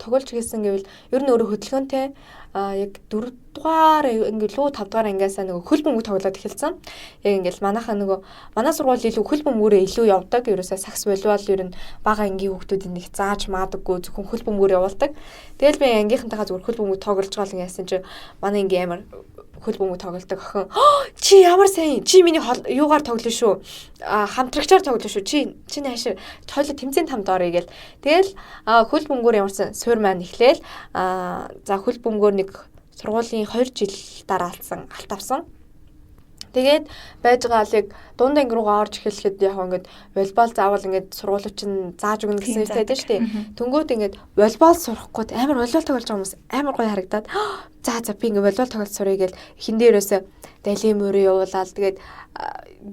тоглож эхэлсэн гэвэл ер нь өөрөө хөдөлгөөнтэй, яг 4 дугаар анги лүү 5 дугаар ангиасаа нөгөө хөл бөмбөг тоглоод эхэлсэн. Яг ингээл манайхаа нөгөө манай сургууль илүү хөл бөмбөгөөрөө илүү явдаг. Ерөөсөө сакс, волейбол ер нь бага ангийн хүүхдүүдийн нэг зааж маадаггүй, зөвхөн хөл бөмбөгөөр явуулдаг. Тэгэл би ангийнхантайгаа зүгээр хөл бөмбөг тоглож байгаа л ингэсэн чинь манай ангийн амар хөл бөмбөг тоглолдог охин, чи ямар сайн, чи миний юугаар тоглоно шүү, а хамтрагчаар тоглоно шүү, чи чи нааш хоёлоо тэмцээн тамд оръё гэл. Тэгэл хөл бөмбөгөөр ямарсан суур маань эхлээл, за, хөл бөмбөгөөр нэг сургуулийн 2 жил дараа алдсан, алт авсан. Тэгээд байж байгаа л яг дунд анги руугаа орж эхлэхэд яг ингээд волейбол заавал ингээд сургуулиуд чинь зааж өгнө гэсэн юмтай байдаг шүү дээ. Тэнгүүд ингээд волейбол сурахгүй амар волейбол тоглож байгаа хүмүүс амар гоё харагдаад, за за, би ингээд волейбол тоглож суръя гэл эхэндээ ерөөсөө далийн мөрөө явуулаад, тэгээд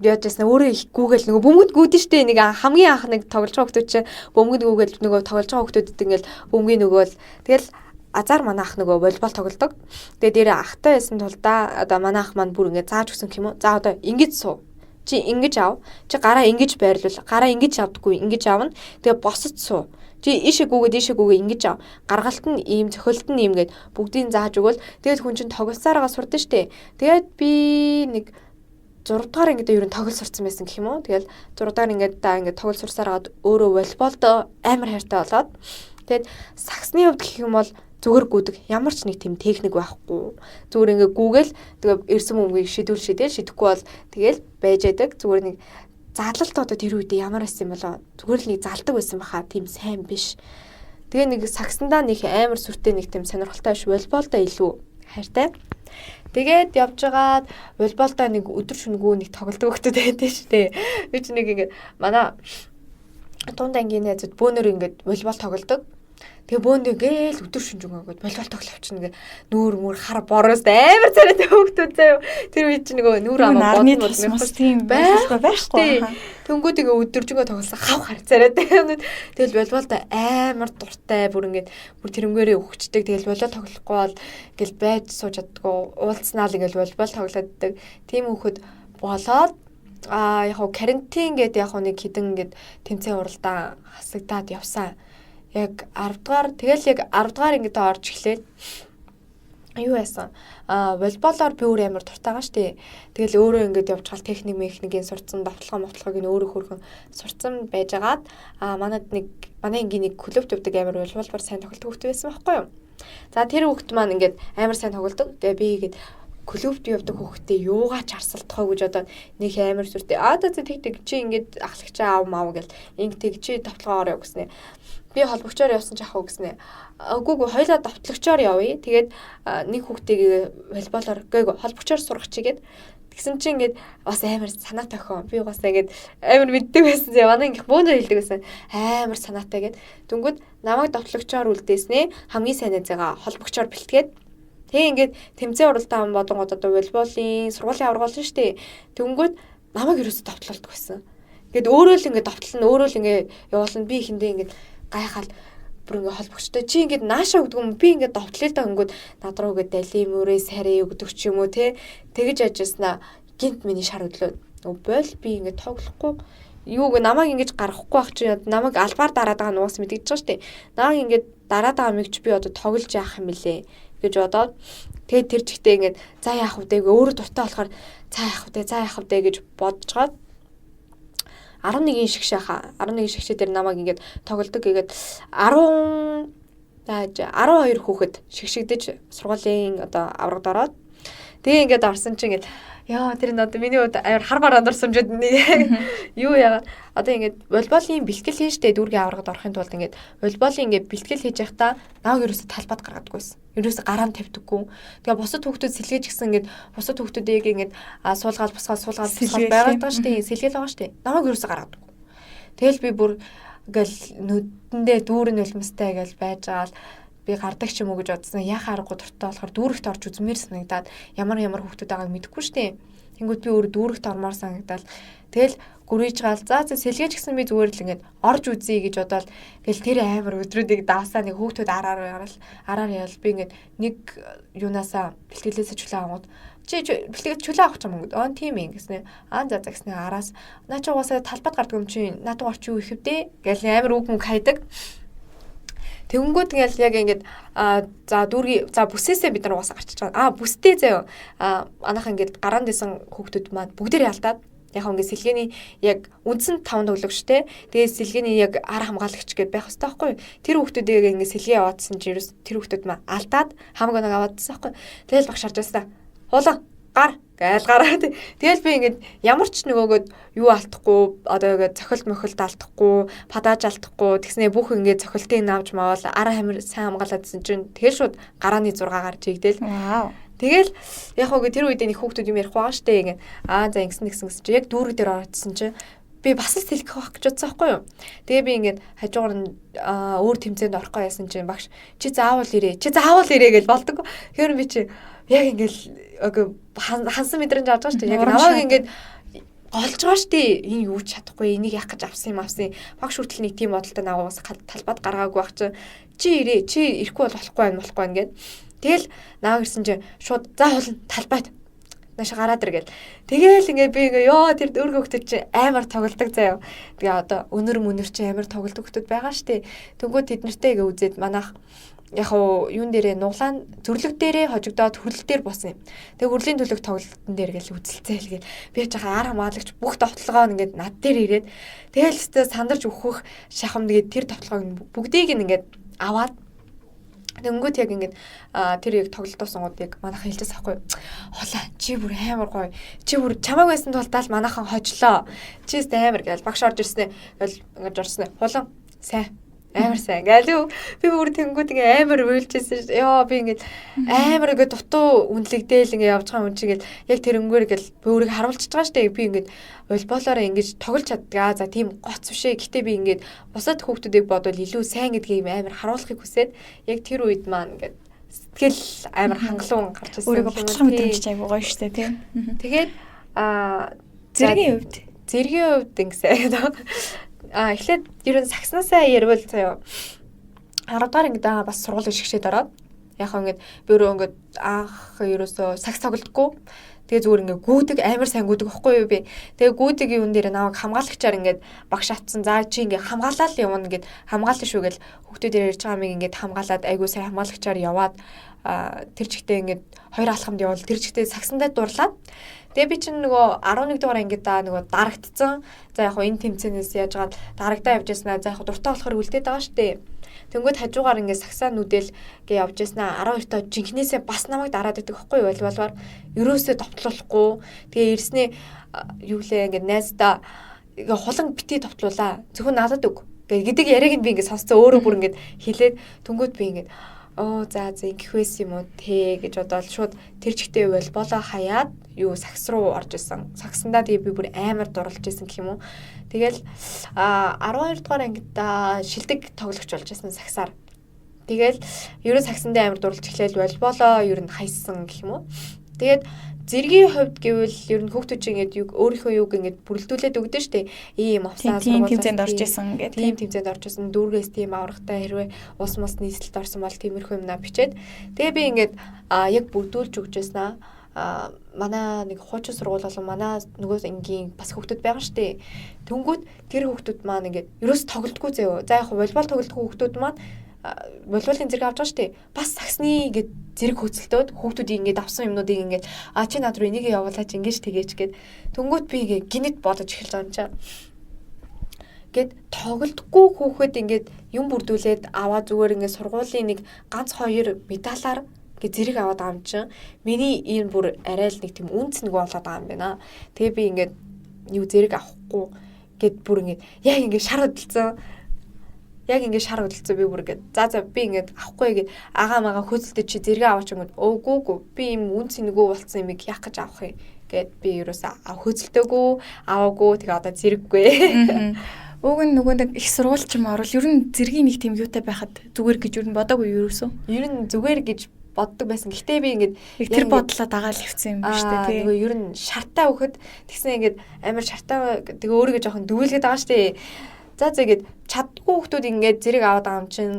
яаж ясна, өөрөө их гүүгээл, нөгөө бөмбөгд гүйдэн штэ. Нэг хамгийн анх нэг тоглож байгаа хүмүүс чинь бөмбөгд гүүгээл, нөгөө тоглож байгаа хүмүүсд ингээд бөмбөгийн нөгөөл, тэгэл азар манай ах нөгөө волейбол тоглодог. Тэгээ дээр ахтай байсан тулдаа одоо манай ах маань бүр ингээд зааж өгсөн юм уу? За, одоо ингэж суу. Чи ингэж ав. Чи гараа ингэж байрлуул. Гараа ингэж авдаггүй, ингэж авна. Тэгээ босод суу. Чи ийшээ гүгээд, ийшээ гүгээ, ингэж ав. Гаргалт нь ийм, цохилт нь ийм гэд бүгдийг зааж өгөөл. Тэгээд хүн чинь тоглосаараа сурдан штэ. Тэгээд би нэг 6 дугаар ангид ер нь тоглол сурцсан байсан гэх юм уу. Тэгэл 6 дугаар ангид та ингээд тоглол сурсаар өөрөө волейболд амар хайртай болоод, тэгээд сагсны хувьд гэх юм бол зүгээр гүдэг. Ямар ч нэг тийм техник байхгүй. Зүгээр ингээ гүгээл, тэгээ ирсэн бөмбөгийг шидүүл шидэл, шидэхгүй бол тэгэл байж яадаг. Зүгээр нэг задлалт одоо тэр үедээ ямар байсан юм болоо. Зүгээр л нэг залдаг байсан баха, тийм сайн биш. Тэгээ нэг сагсандаа нэг амар сүртэй, нэг тийм сонирхолтой биш, волейболдоо илүү хайртай. Тэгээд явж байгаад волейболдоо нэг өдөр шөнөгүй нэг тоглодог хөлтөд байдаг шүү дээ. Би ч нэг ингээд манай дунд ангийн найзууд бөөнөр ингээд волейбол тоглодог. Тэгээ бөөндөө гээл өдөр шөнөжин ингээд волейбол тоглох авчна гээ, нүүр мүр хар бороос амар царайтай хүүхдүүд заяа. Тэр үед чи нөгөө нүүр амаа бодно тус тийм байхгүй байхгүй. Тэнгүүд ингээ өдөржингөө тоглосон, хав хар царайтай. Тэгэл волейболд амар дуртай, бүр ингээд бүр тэрнгээрээ өгчдөг. Тэгэл волейбол тоглохгүй бол ингээл байж сууж чаддгүй, уулзснаа л ингээл волейбол тоглооддаг. Тийм хүүхэд болоод, а яг хав карантин гээд яг нэг хідэн ингээд тэмцээн уралдаан хасагдаад явсан. Яг 10 дугаар, тэгэл яг 10 дугаар ингээд орж эхлээд юу яасан? А волейболоор би өөр амар дуртай байгаа штэ. Тэгэл өөрөө ингээд явж гал техник мехникийн сурцсан, давталгаа мовтлогыг нь өөрөө хөрхөн сурцсан байжгаад, а манад нэг манай ангийн нэг клубт явдаг амар волейболоор сайн тоглодог хүүхэд байсан байхгүй юу? За, тэр хүүхэд маань ингээд амар сайн тоглодог. Тэгээ би ингээд клубт явдаг хүүхдээ юугаа ч арсалдах гэж одоо нэг амар сүртэй. А за, тэг тэг, чи ингээд ахлагчаа ав мав гэл инг тэг, чи давталгаа орё гэснэ. Би холбогчоор явсан ч ах уу гэснэ. Үгүй үгүй, хоёлаа давтлагчаар явъя. Тэгээд нэг хүүхдийг волейболоор гээгүй холбогчоор сургачих гээд. Тэгсэн чинь ингээд бас амар санаатай охин. Би бас ингээд амар мэддэг байсан. Зэ манай ингэх бөөнөр хэлдэг байсан. Амар санаатай гээд. Дүнгүүд намайг давтлагчаар үлдээснээ хамгийн сайн найзаагаа холбогчоор бэлтгээд. Тэгээ ингээд тэмцээн уралдаан бодонгод одоо волейболын сургуулийн аварга болно шүү дээ. Тэнгүүд намайг ерөөсө довтлолдог байсан. Ингээд өөрөө л ингээд довтлно, өөрөө л ингээд явуулна. Би ихэндээ ингээд гайхаал бүр ингээд холбогчтой. Чи ингээд нааша өгдөг юм. Би ингээд довтлоо л да өнгөд над руу ингээд дали мөрөө сарай өгдөг ч юм уу те. Тэгэж ажилласнаа гинт миний шар өдлөө. Бол би ингээд тоглохгүй юуг намайг ингэж гаргахгүй байх чи намайг албаар дараад байгаа нь уус мэдэгдэж байгаа шүү дээ. Намайг ингээд дараад байгаа мэгч би одоо тоглож яах юм бэлээ гэж бодоод, тэгээд тэр чигтээ ингээд за яах вэ өөрөө дуртай болохоор за яах вэ за яах вэ гэж бодцоод 11-ийн шигшээ хаа 11 шигшээ дээр намайг ингээд тоглодог гэгээд 10 за 12 хүүхэд шигшигдэж сургуулийн одоо аврагд ороод, тэгээ ингээд орсон чинь ингээд яа, тэр нь одоо миний хувьд амар хар бараанд орсон юм нэг юу яагаад одоо ингээд волейболын бэлтгэл хийн штэ, дүүргийн аврагд орохын тулд ингээд волейболын ингээд бэлтгэл хийж байхдаа намайг ерөөсө талбад гаргадаггүйсэн. Ерөөсө гараанд тавьдаггүй. Тэгээ бусад хүүхдүүд сэлгээж гисэн, ингээд бусад хүүхдүүдийг ингээд суулгаал бусгаал суулгаал бусгаал байгаад байгаа штэ, сэлгээл байгаа штэ. Намайг ерөөсө гаргадаггүй. Тэгэл би бүр ингээл нүдэндээ дүүрэн нулимстай гэл байж байгаа л би гардаг ч юм уу гэж бодсон. Яхаа аргагүй дуртай болохоор дүүрэгт орж үзмээр санагдаад, ямар ямар хүүхдүүд байгааг мэдэхгүй штэ. Тэнгүүд би өөр дүүрэгт ормоор санагдал. Тэгэл гүрийж гал за за сэлгээж гисэн би зүгээр л ингээд орж үзье гэж бодоол гэл тэр амар өдрүүдийг давсаа нэг хүүхдүүд араар ярал араар яал би ингээд нэг юунаасаа бэлтгэлээсээ чөлөө аваад, чи бэлтгэл чөлөө авах юм уу? Аа, тийм юм гэснэ. Аа, за за гэснэ, араас наа чи угаасаа талбад гардаг юм чи наадугаар чи юу ихэвдээ гэл амар үг мөг хайдаг. Тэгэнгүүт ингээл яг ингээд за дүүргийн за бүсээсээ бид нар угаасаа гарчиж байгаа. А бүстэй заяа. А манайхан ингээд гараанд исэн хүүхдүүд маань бүгдээр ялдаад, яг ингээд сэлгээний яг үндсэн 5 тоглогчтой. Тэгээд сэлгээний яг ар хамгаалагч гэдээ байх хэрэгтэй байхгүй юу? Тэр хүүхдүүдийг ингээд сэлгээ яваадсан чинь ерөөс тэр хүүхдүүд маань алдаад хамаг оног аваадсан байхгүй юу? Тэгэл багш харж байсан. Хуулан гар гайл гараа. Тэгэл би ингээд ямар ч нөгөөгөөд юу алдахгүй, одоо ингээд цохилт мохилт алдахгүй, падааж алдахгүй, тэгснээ бүх ингээд цохилтыг навж мавал ара хамир сайн хамгаалаадсэн чинь тэгэл шууд гарааны 6 гарч игдэл. Вау. Тэгэл яг хөө тэр үед нэг хүүхдүүд юм ярихгүй байгаа штэ ингээд аа за ингэсэн нэгсэн гэсэн чи яг дүүрэг дээр орчихсон чи би бас л сэлгэх байх гэж бодсон байхгүй юу. Тэгээ би ингээд хажуугаар нь өөр тэмцээнд орохгүй яасан чинь багш чи заавал ирээ. Чи заавал ирээ гэж болдог. Тэгэхээр би чи яг ингээд хансан мэдрэмж авч байгаа шүү дээ. Яг намайг ингээд голж байгаа шүү дээ. Энэ юу ч чадахгүй, энийг яах гэж авсан юм авсан. Багш хүртэл нэг тийм бодолтой намайг талбад гаргаагүй байх чи чи ирээ. Чи ирэхгүй бол болохгүй байх болохгүй байх гээд. Тэгэл намайг ирсэн чи шууд за хулна талбайд нааш гараад ир гэл. Тэгээл ингээ би ингээ ёо тэр дөрөв хүүхдүүд чи амар тоглодог заяа. Тэгээ одоо өнөр мөнөр чи амар тоглодог хүүхдүүд байгаа штэ. Тэнгүүд тэд нартэй ингээ үзээд манайх яг уу юун дээрээ нуглаан зүрлэг дээрээ хожигдоод хөрлөл дээр буусан юм. Тэгээ хөрлийн төлөг тоглолтын дээр гэл үзэлцээл гэл би жаахан ар хамгаалагч бүх довтлогоо ингээд над дээр ирээд тэгэл өстө сандарч өөхөх шахам тэгээд тэр довтлогоог бүгдийг ингээд аваад Тэнгүүт яг ингээд тэр яг тоглолт дуусангууд яг манайхан хэлжээс аахгүй. Хулаа чи бүр амар гоё. Чи бүр чамааг байсан тулдаал манайхан хожлоо. Чи өстө амар гэл багш орж ирснэ гэл ингээд орснэ. Хулан сайн амар сайн гээл би бүр тэнгүүд ингээ амар уйлжсэн. Йоо би ингээд амар ингээ дутуу үнэлэгдээл ингээ явж байгаа юм чи ингээл яг тэр өнгөөр ингээл би өөрийгөө харуулчихж байгаа штэ. Би ингээд волейболоороо ингэж тоглож чаддгаа. За тийм гоц бишээ. Гэтэ би ингээд бусад хүүхдүүдийг бодвол илүү сайн гэдгийг амар харуулахыг хүсээд яг тэр үед маань ингээд сэтгэл амар хангалуун гарч ирсэн. Өөрийгөө буцах мэдрэмж айгуу гоё штэ тийм. Тэгээд зэргийн хувьд ингэсэн. А эхлээд ер нь сагснаасаа яривал заяа 10 дугаар ангидаа бас сургуулийн шигшээд ороод яг хаа ингээд би өөрөө ингээд анх ерөөсөө сагс тоглодоггүй. Тэгээ зүгээр ингээд гүйдэг амар сайн гүйдэг байхгүй юу би. Тэгээ гүйдэг юун дээр намайг хамгаалагчаар ингээд багш атсан. За чи ингээд хамгаалал явна ингээд хамгаална шүү гэл хүүхдүүдээр ярьж байгаа миг ингээд хамгаалаад айгуу сайн хамгаалагчаар яваад тэр чигтээ ингээд хоёр алхамд явал тэр чигтээ сагсандаа дурлаад. Тэгээ би чинь нөгөө 11 дугаар ангидаа нөгөө дарагдсан. За яг хоо энэ тэмцээнээс яаж гаад дарагдаа явж яснаа. За яг дуртай болохоор үлдээд байгаа штэ. Тэнгүүд хажуугаар ингээд сагсаа нүдэл гээ явж яснаа. 12-тоо жинхнээсээ бас намайг дараад идэг байхгүй юу? Волейболоор ерөөсөө довтлуулахгүй. Тэгээ ирснээ юу лээ ингээд найздаа ингээ хулан бити довтлуулаа. Зөвхөн надад өг. Гэдэг яриаг нь би ингээд сонсцоо өөрөө бүр ингээд хэлээд тэнгүүд би ингээд оо за за ингэх байсан юм уу те гэж бодоод шууд тэр чигтээ волейболоо хаяад юу сагс руу орж исэн. Сагсандаа тэгээ би бүр амар дурлж исэн гэх юм уу. Тэгэл 12 дугаар ангидаа шилдэг тоглогч болж исэн сагсаар. Тэгэл ер нь сагсандаа амар дурлж эхлээл волейболоо ер нь хайсан гэх юм уу. Тэгээд зэргийн хувьд гэвэл ер нь хүүхдүүд чинь ингээд юг өөрийнхөө юг ингээд бүрэлдүүлээд өгдөн штэ. Ийм авсан тийм тэмцээнд орж исэн гэдэг. Тийм тэмцээнд орж исэн. Дүүргээс тийм аврагтай хэрвээ ус мус нийслэлд орсон бол тиймэрхүү юмнаа бичээд. Тэгээ би ингээд яг бүрдүүлж өгч байсан аа. Манай нэг хуучин сургууль болон манай нөгөө ангийн бас хүүхдүүд байгаа штэ. Тэнгүүд тэр хүүхдүүд маань ингээд ерөөс тоглодггүй заяо. За яг волейбол тоглодггүй хүүхдүүд маань волейболын зэрэг авч байгаа штэ. Бас сагсны ингээд зэрэг хөцөлтөөд хүүхдүүдийг ингээд авсан юмнуудыг ингээд а чи над руу энийг явуулаач ингэж тэгээч гэд. Тэнгүүт би ингээд гинэт бодож эхэлж байгаа юм чаа. Гэт тоглодоггүй хүүхэд ингээд юм бүрдүүлээд аваа зүгээр ингээд сургуулийн нэг ганц хоёр медалаар ингээд зэрэг аваад байгаа юм чинь. Миний энэ бүр арай л нэг тийм үнц нэг болоод байгаа юм байна. Тэгээ би ингээд юу зэрэг авахгүй гэд бүр ингээд яг ингээд шар хөдөлсөн. Яг ингээд шар хөдөлсөн би бүр ингээд за за би ингээд авахгүй гэд агаа магаа хөөцөлтөд чи зэрэг аваач ингээд өөгүй гүү би юм үнц нэгөө болцсон юмыг яах гэж авах юм гэд би ерөөсөө хөөцөлтөөгүй аваагүй тэгээ одоо зэрэггүй. Уг нь нөгөө нэг их сургууль ч юм орвол ер нь зэргийн нэг тийм юутай байхад зүгээр гэж ер нь бодоогүй ерөөсөө. Ер нь зүгээр гэж боддог байсан. Гэтэ би ингээд тэр бодлоо дагаал явцсан юм байна шүү дээ тий. Нөгөө ер нь шартаа өгөхөд тэгсэн ингээд амар шартаа тэгээ өөрийгөө жоохон дүүлгээд байгаа шүү дээ. За за гээд чаддгүй хүмүүс ингээд зэрэг аваад байгаа юм чинь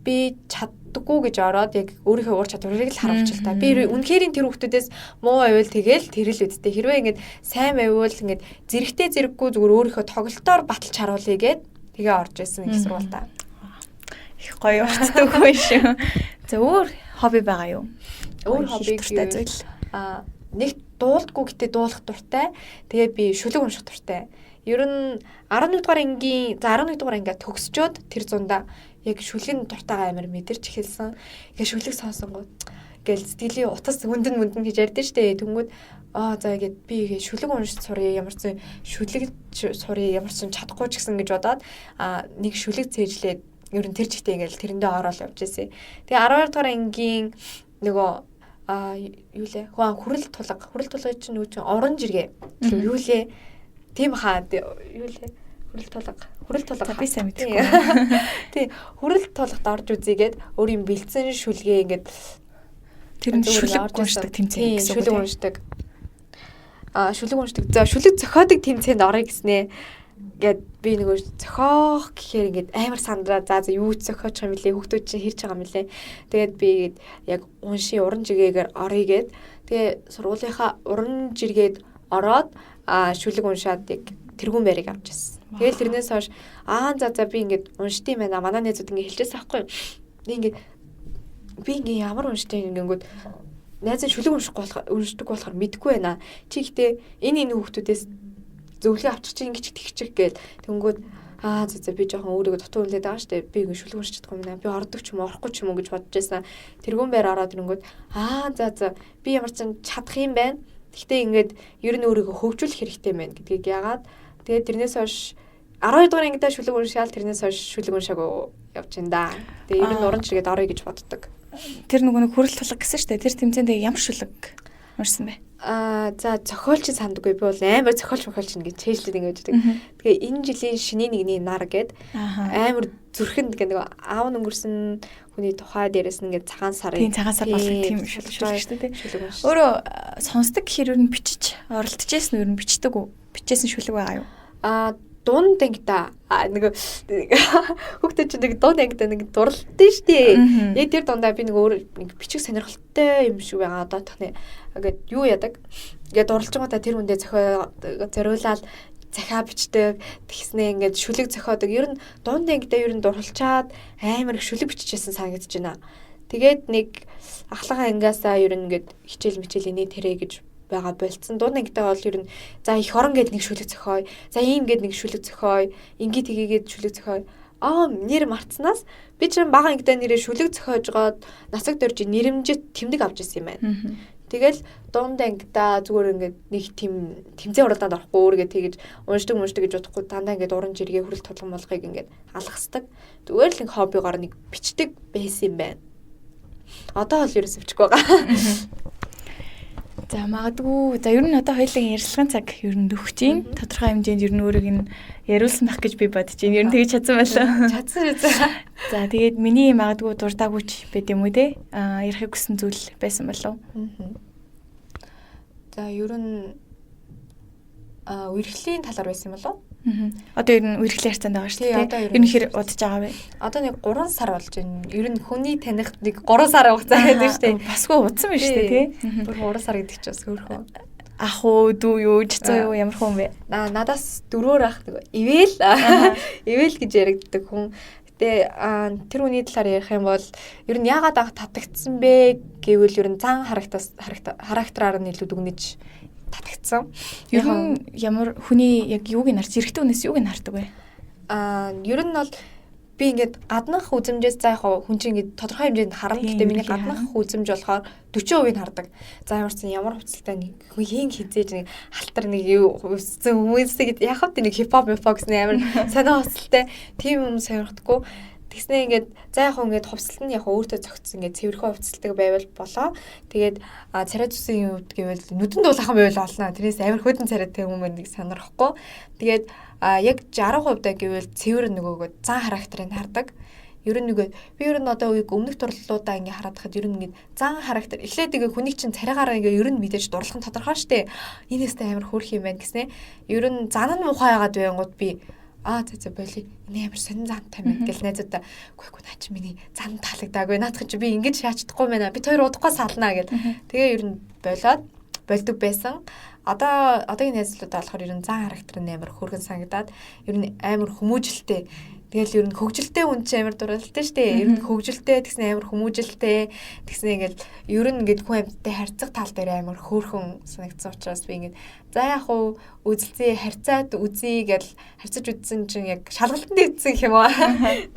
би чаддаггүй гэж ороод яг өөрийнхөө ур чадварыг л харуулчих л та. Би үнэхээр тэр хүмүүсээс муу байвал тэгэл тэр л үсттэй. Хэрвээ ингээд сайн байвал ингээд зэрэгтэй зэрэггүй зүгээр өөрийнхөө тоглолтоор баталж харуулъя гээд тэгээ орж исэн их сургуультаа. Их гоё уртдаг хүн шүү. За өөр хобби байгаа юу? Өөр хобби дуртай зүйл. Нэг дуулдаггүй гэтээ дуулах дуртай. Тэгээ би шүлэг унших дуртай. Ер нь 11 дугаар ангийн за 11 дугаар ангиа төгсчөөд тэр зунда яг шүлгийн дуртайгаа амар мэдэрч эхэлсэн. Ингээ шүлэг сонсонгууд гэл сэтгэлийн утас хүндэн мүндэн гэж ярьдэн штэ. Тэнгүүд аа за ингээд би ингээ шүлэг уншиж сурья ямар ч зэн шүлэг сурья ямар ч зэн чадахгүй ч гэсэн гэж бодоод нэг шүлэг цээжлээд ер нь тэр чигтээ ингээл тэрэндээ ороод явж ирсэн. Тэгээ 12 дугаар ангийн нөгөө юу лээ? Хүрэл тулга. Хүрэл тулгыг чинь юу чинь уран жиргээ. Юу лээ? Тийм хаа юу лээ? Хүрэл тулга. Хүрэл тулга. Би сайн мэдэхгүй. Тий. Хүрэл тулгад орж үзийгээд өөр юм бэлдсэн шүлгээ ингээд тэр нь шүлэг уншдаг тэмцээн гэсэн үг. Шүлэг уншдаг. Шүлэг уншдаг. За шүлэг зохиодог тэмцээнд орё гэснээ. Ингээд би нөгөө зохиох гэхээр ингээд амар сандраа за юу ч зохиочих юм лээ, хүүхдүүд чинь хэрж байгаа юм лээ. Тэгээд би ингээд яг уншийн уран жигээгээр орё гээд тэгээ сургуулийнхаа уран жиргээд ороод шүлэг уншаад яг тэргүүн байрыг авч ирсэн. Тэгэл тэрнээс хойш за би ингээд уншд юм байна. Манай найзууд ингээд хэлжээс аахгүй. Би ингээд би ингээд ямар уншдیں ингэнгүүт найз нь шүлэг уншихгүй болохоор уншдаг болохоор мэдэхгүй байна. Чи гэтээ энэ хүүхдүүдээс зөвлөгөө авчих чи ингэж тэгчих гээл тэнгүүд за би жоохон өөрийгөө дутуу үнэлээд байгаа штэ, би ингэ шүлэг уншиж чадахгүй юм байна, би ордог ч юм уу орохгүй ч юм уу гэж бодож байсан. Тэргүүн байр ороод ирэнгүүт за би ямар ч чадах юм байна. Гэхдээ ингээд ер нь өөрийгөө хөгжүүлэх хэрэгтэй юм байна гэдгийг яагаад тэгээд тэрнээс хойш 12 дугаар ангидаа шүлэг уншаал тэрнээс хойш шүлэг уншаагүй явж байна да. Тэгээд ер нь уран чигээд орё гэж боддог. Тэр нөгөө нэг хүрэл тулга гэсэн штэ, тэр тэмцээнд ямар шүлэг уншсан бэ? За зохиолч сандаггүй, би бол амар зохиолч мохиолч ингэж чэйжлээд ингэж байдаг. Тэгээ энэ жилийн шинийн нэгний нар гээд амар зүрхэнд ингээ нөгөө аав нь өнгөрсөн хүний тухай дээрээс нь ингээ цагаан сарын тийм цагаан сар болох тийм шүлэг шүү дээ. Өөрөө сонсдог гэхээр ер нь бичиж оролдож байсан, ер нь бичдэг үү? Бичээсэн шүлэг байгаа юу? Дунд ангида нөгөө хүүхдүүд чинь нэг дунд ангида нэг дурлалтай штэ. Яг тэр дундаа би нэг өөр нэг бичих сонирхолтой юм шиг байгаа одоо тахны. Ингээд юу яадаг? Ингээд дурлалчгуудаа тэр хүндээ зохио зориулаад захиа бичдэг. Тэгснээ ингээд шүлэг зохиодог. Ер нь дунд ангида ер нь дурлалчаад амар их шүлэг биччихсэн санагдаж байна. Тэгээд нэг ахлах ангиасаа ер нь ингээд хичээл мичээл инээ тэрэ гэж байгаа болцсон. Дунд ангитай бол ер нь за их орон гээд нэг шүлэг зохиой. За ийм гээд нэг шүлэг зохиой. Ингээ тгийгээд шүлэг зохиой. Нэр мартсанаас би чинь бага ангидаа нэрээ шүлэг зохиожгоод нацаг дөрж нэрэмжит тэмдэг авч ирсэн юм байна. Тэгэл дунд ангидаа зүгээр ингээд нэг тийм тэмцээн уралдаанд орохгүй өөрийгөө тэгэж уншдаг гэж бодохгүй дандаа ингээд уран жиргээ хүрэл тулган болгыг ингээд алгасдаг. Зүгээр л нэг хоббигоор нэг бичдэг байсан юм байна. Одоо бол ерөөсөө бичихгүй байгаа. За магадгүй. За ер нь одоо хоёулын ярилцлагын цаг ер нь нөхөж байна. Тодорхой хэмжээнд ер нь өөрийг нь яриулсан байх гэж би бодож байна. Ер нь тэгж чадсан байлаа. Чадсан шүү. За тэгээд миний магадгүй дурдаагүй ч байд юм уу те? Ярихыг хүссэн зүйл байсан болов уу? За ер нь үерхлийн талаар байсан юм болов уу? Одоо ер нь үерхлийн харьцаанд байгаа шүү дээ. Ер нь хэр удаж байгаа вэ? Одоо нэг 3 сар болж байна. Ер нь хүний таних нэг 3 сар хугацаа гэдэг шүү дээ. Басгүй удсан байна шүү дээ, тий. Бүр 3 сар гэдэг чинь бас хөөрхөн. Ах уу, дүү юу, жицүү юу, ямар хүн бэ? Надаас дөрөөр ах нэг ивэл ивэл гэж яригддаг хүн. Гэтэ тэр хүний талаар ярих юм бол ер нь яагаад анх татагдсан бэ гэвэл ер нь зан характераар нь илүү дүгнэж татагдсан. Ер нь ямар хүний яг юуг нь харж, эрэгтэй хүнээс юуг нь хардаг вэ? Ер нь бол би ингээд гаднах үзмжээс за яг хүн чинь ингээд тодорхой хэмжээнд харна. Гэтэ миний гаднах үзмж болохоор 40% нь хардаг. За ямар ч ямар хувцалтай нэг хүн хизээж нэг халтар нэг юу хувцсан хүмүүсээ яг хавт нэг хипхоп гэсэн амар сонио хувцалтай тийм юм сонирхдаггүй. Тэгснээ ингээд за яг ингээд хувцалт нь яг өөртөө зохицсон ингээд цэвэрхэн хувцалдаг байвал болоо. Тэгээд царай зүсийн юм гэвэл нүдэн дуулахан байвал олно. Тэрнээс амар хөдөн царайтай юм нэг сонирхгүй. Тэгээд яг 60% даа гэвэл цэвэр нөгөөгөө зан характерыг хардаг. Ер нь нөгөө би ер нь одоо үеиг өмнөх дурлалуудаа ингээ хараад хахад ер нь ингээд зан характер эхлээд ингээ хүнийг чинь царайгаараа ингээ ер нь мэдээж дурлах нь тодорхой штэ. Энэстэй амар хөөрх юм байна гэснэ. Ер нь зан нь муухай яагаад байнгут би за боли энэ амар сонин зантай байна гэл найзуудаа үгүй наа чи миний зан таалагдаагүй наадах чи би ингэж шаач чадахгүй байна бид хоёр удахгүй салнаа гэл. Тэгээ ер нь болоод болдог байсан. Одоо одоогийн найзлуудаа болохоор ер нь зан характер нь амар хөөргөн санагдаад ер нь амар хүмүүжлтэй. Тэгэл ер нь хөгжилтэй хүн чинь амар дурлалтай шүү дээ. Ер нь хөгжилтэй тэгсэн амар хүмүүжилтэй тэгсэн ингээл ер нь ингээд хүн амьттай харьцах тал дээр амар хөөрхөн санагдсан учраас би ингээд за яг уу үзэлцээ харьцаад үзье гэл харьцаж үзсэн чинь яг шалгалтанд үзсэн гэх юм уу.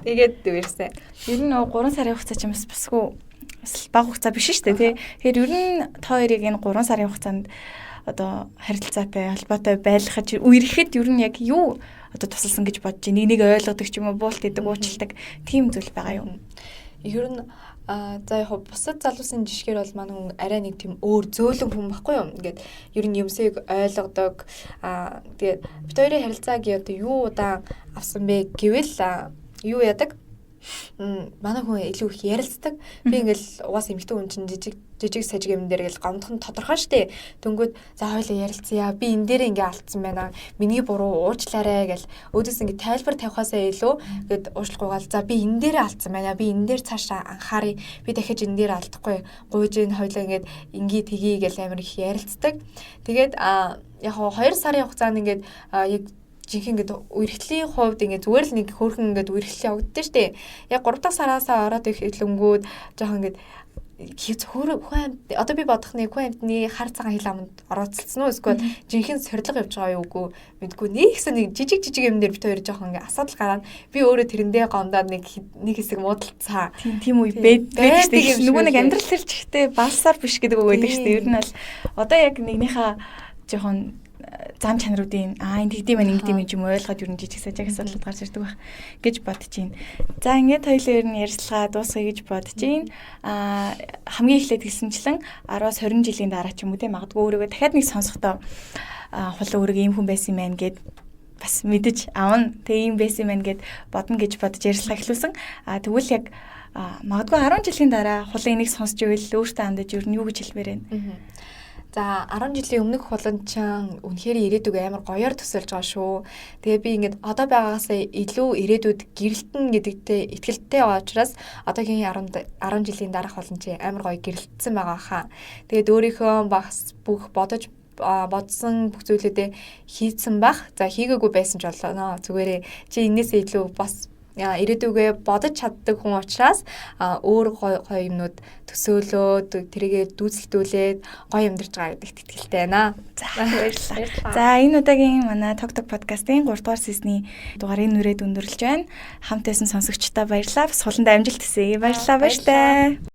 Тэгээд дүүрсэн. Ер нь 3 сарын хугацаа чинь бас басгүй бас бага хугацаа биш шүү дээ тий. Тэгэхээр ер нь та хоёрыг энэ 3 сарын хугацаанд одоо харилцаатай холбоотой байлгахад үерхэд ер нь яг юу одоо тусалсан гэж бодож нэг нэг ойлгодог ч юм уу, буулт идэг, уучладаг тийм зүйл байгаа юу? Ер нь За, яг бусад залуусын жишгээр бол манай хүн арай нэг тийм өөр зөөлөн хүн баггүй юу? Ингээд ер нь юмсыг ойлгодог. Тэгээд бид хоёрын харилцааг одоо юу удаан авсан бэ гэвэл юу яадаг? Манай хүн илүү их ярилцдаг. Би ингээл угаасаа эмэгтэй хүн чинь жижиг жижиг сажиг юм дээр ингээл гомдох нь тодорхой штэ. Тэнгүүд за, хоёлаа ярилцъя. Би энэ дээр ингээ алдсан байна. Миний буруу, уучлаарай гэл өөдөөс ингээ тайлбар тавихаасаа илүү гээд уучлахгүйгаал за, би энэ дээр алдсан байна. Би энэ дээр цаашаа анхааръя. Би дахиж энэ дээр алдахгүй. Гуйж ин хоёлаа ингээд ингээ тгий гэл амар их ярилцдаг. Тэгээд яг 2 сарын хугацаанд ингээд яг жинхэнэ ингээд үерхлийн хувьд ингээд зүгээр л нэг хөөрхөн ингээд үерхэл явагддаг штэ. Яг 3 дахь сараасаа ороод их илэнгүүд жоохон ингээд хүн одоо би бодох нэг хүн амьтны хар цагаан хил аманд орооцолцсон уу, эсвэл жинхэнэ сорилго явж байгаа юу, үгүй мэдгүй, нэгсэн нэг жижиг жижиг юм дээр бид хоёр жоохон ингээ асуудал гараад би өөрөө тэрэндээ гомдоод нэг нэг хэсэг муудалцаа. Тийм үе байдаг шүү дээ. Нөгөө нэг амьдрал төр чихтэй балсаар биш гэдэг үг байдаг шүү дээ. Ер нь бол одоо яг нэгнийхээ жоохон зам чанаруудын энэ тэгдэм байх, ингэдэм юм ойлгоод ер нь жижиг сажиг асуудлууд гарч ирдэг байх гэж бодож байна. За, ингээд хоёлоо ер нь ярилцлага дуусгая гэж бодож байна. Хамгийн эхлээд хэлсэнчлэн 10-аас 20 жилийн дараа ч юм уу те, магадгүй өөрийгөө дахиад нэг сонсохдоо хулан өөрийгөө ийм хүн байсан юм байна гэд бас мэдэж авна. Тэгээ ийм байсан юм байна гэд бодно гэж бодож ярилцлага эхлүүлсэн. Тэгвэл яг магадгүй 10 жилийн дараа хулан энийг сонсч ивэл өөртөө хандаж ер нь юу гэж хэлмээр байна? За, 10 жилийн өмнөх хулан чинь үнэхээр ирээдүг амар гоёор төсөөлж байгаа шүү. Тэгээ би ингээд одоо байгаагаасаа илүү ирээдүйд гэрэлтэн гэдэгтээ итгэлтэй байгаа учраас одоогийн 10 жилийн дараах хулан чи амар гоё гэрэлтсэн байгаа хаа. Тэгээд өөрийнхөө бас бүх бодож бодсон бүх зүйлүүдээ хийцэн бах. За, хийгээгүй байсан ч болоо. Зүгээрээ чи энээсээ илүү бас ирээдүгээ бодож чаддаг хүн учраас өөр гоё гоё юмнууд төсөөлөөд, тэрийгээ дүүцэлдүүлээд гоё амьдарч байгаа гэдэгт итгэлтэй байна. За, баярлалаа. За, энэ удаагийн манай Ток Ток подкастын 3 дугаар season ий дугаарыг нүрээд өндөрлөж байна. Хамт байсан сонсогчдод баярлалаа. Бас хуландаа амжилт хүсье. Баярлалаа. Баяртай.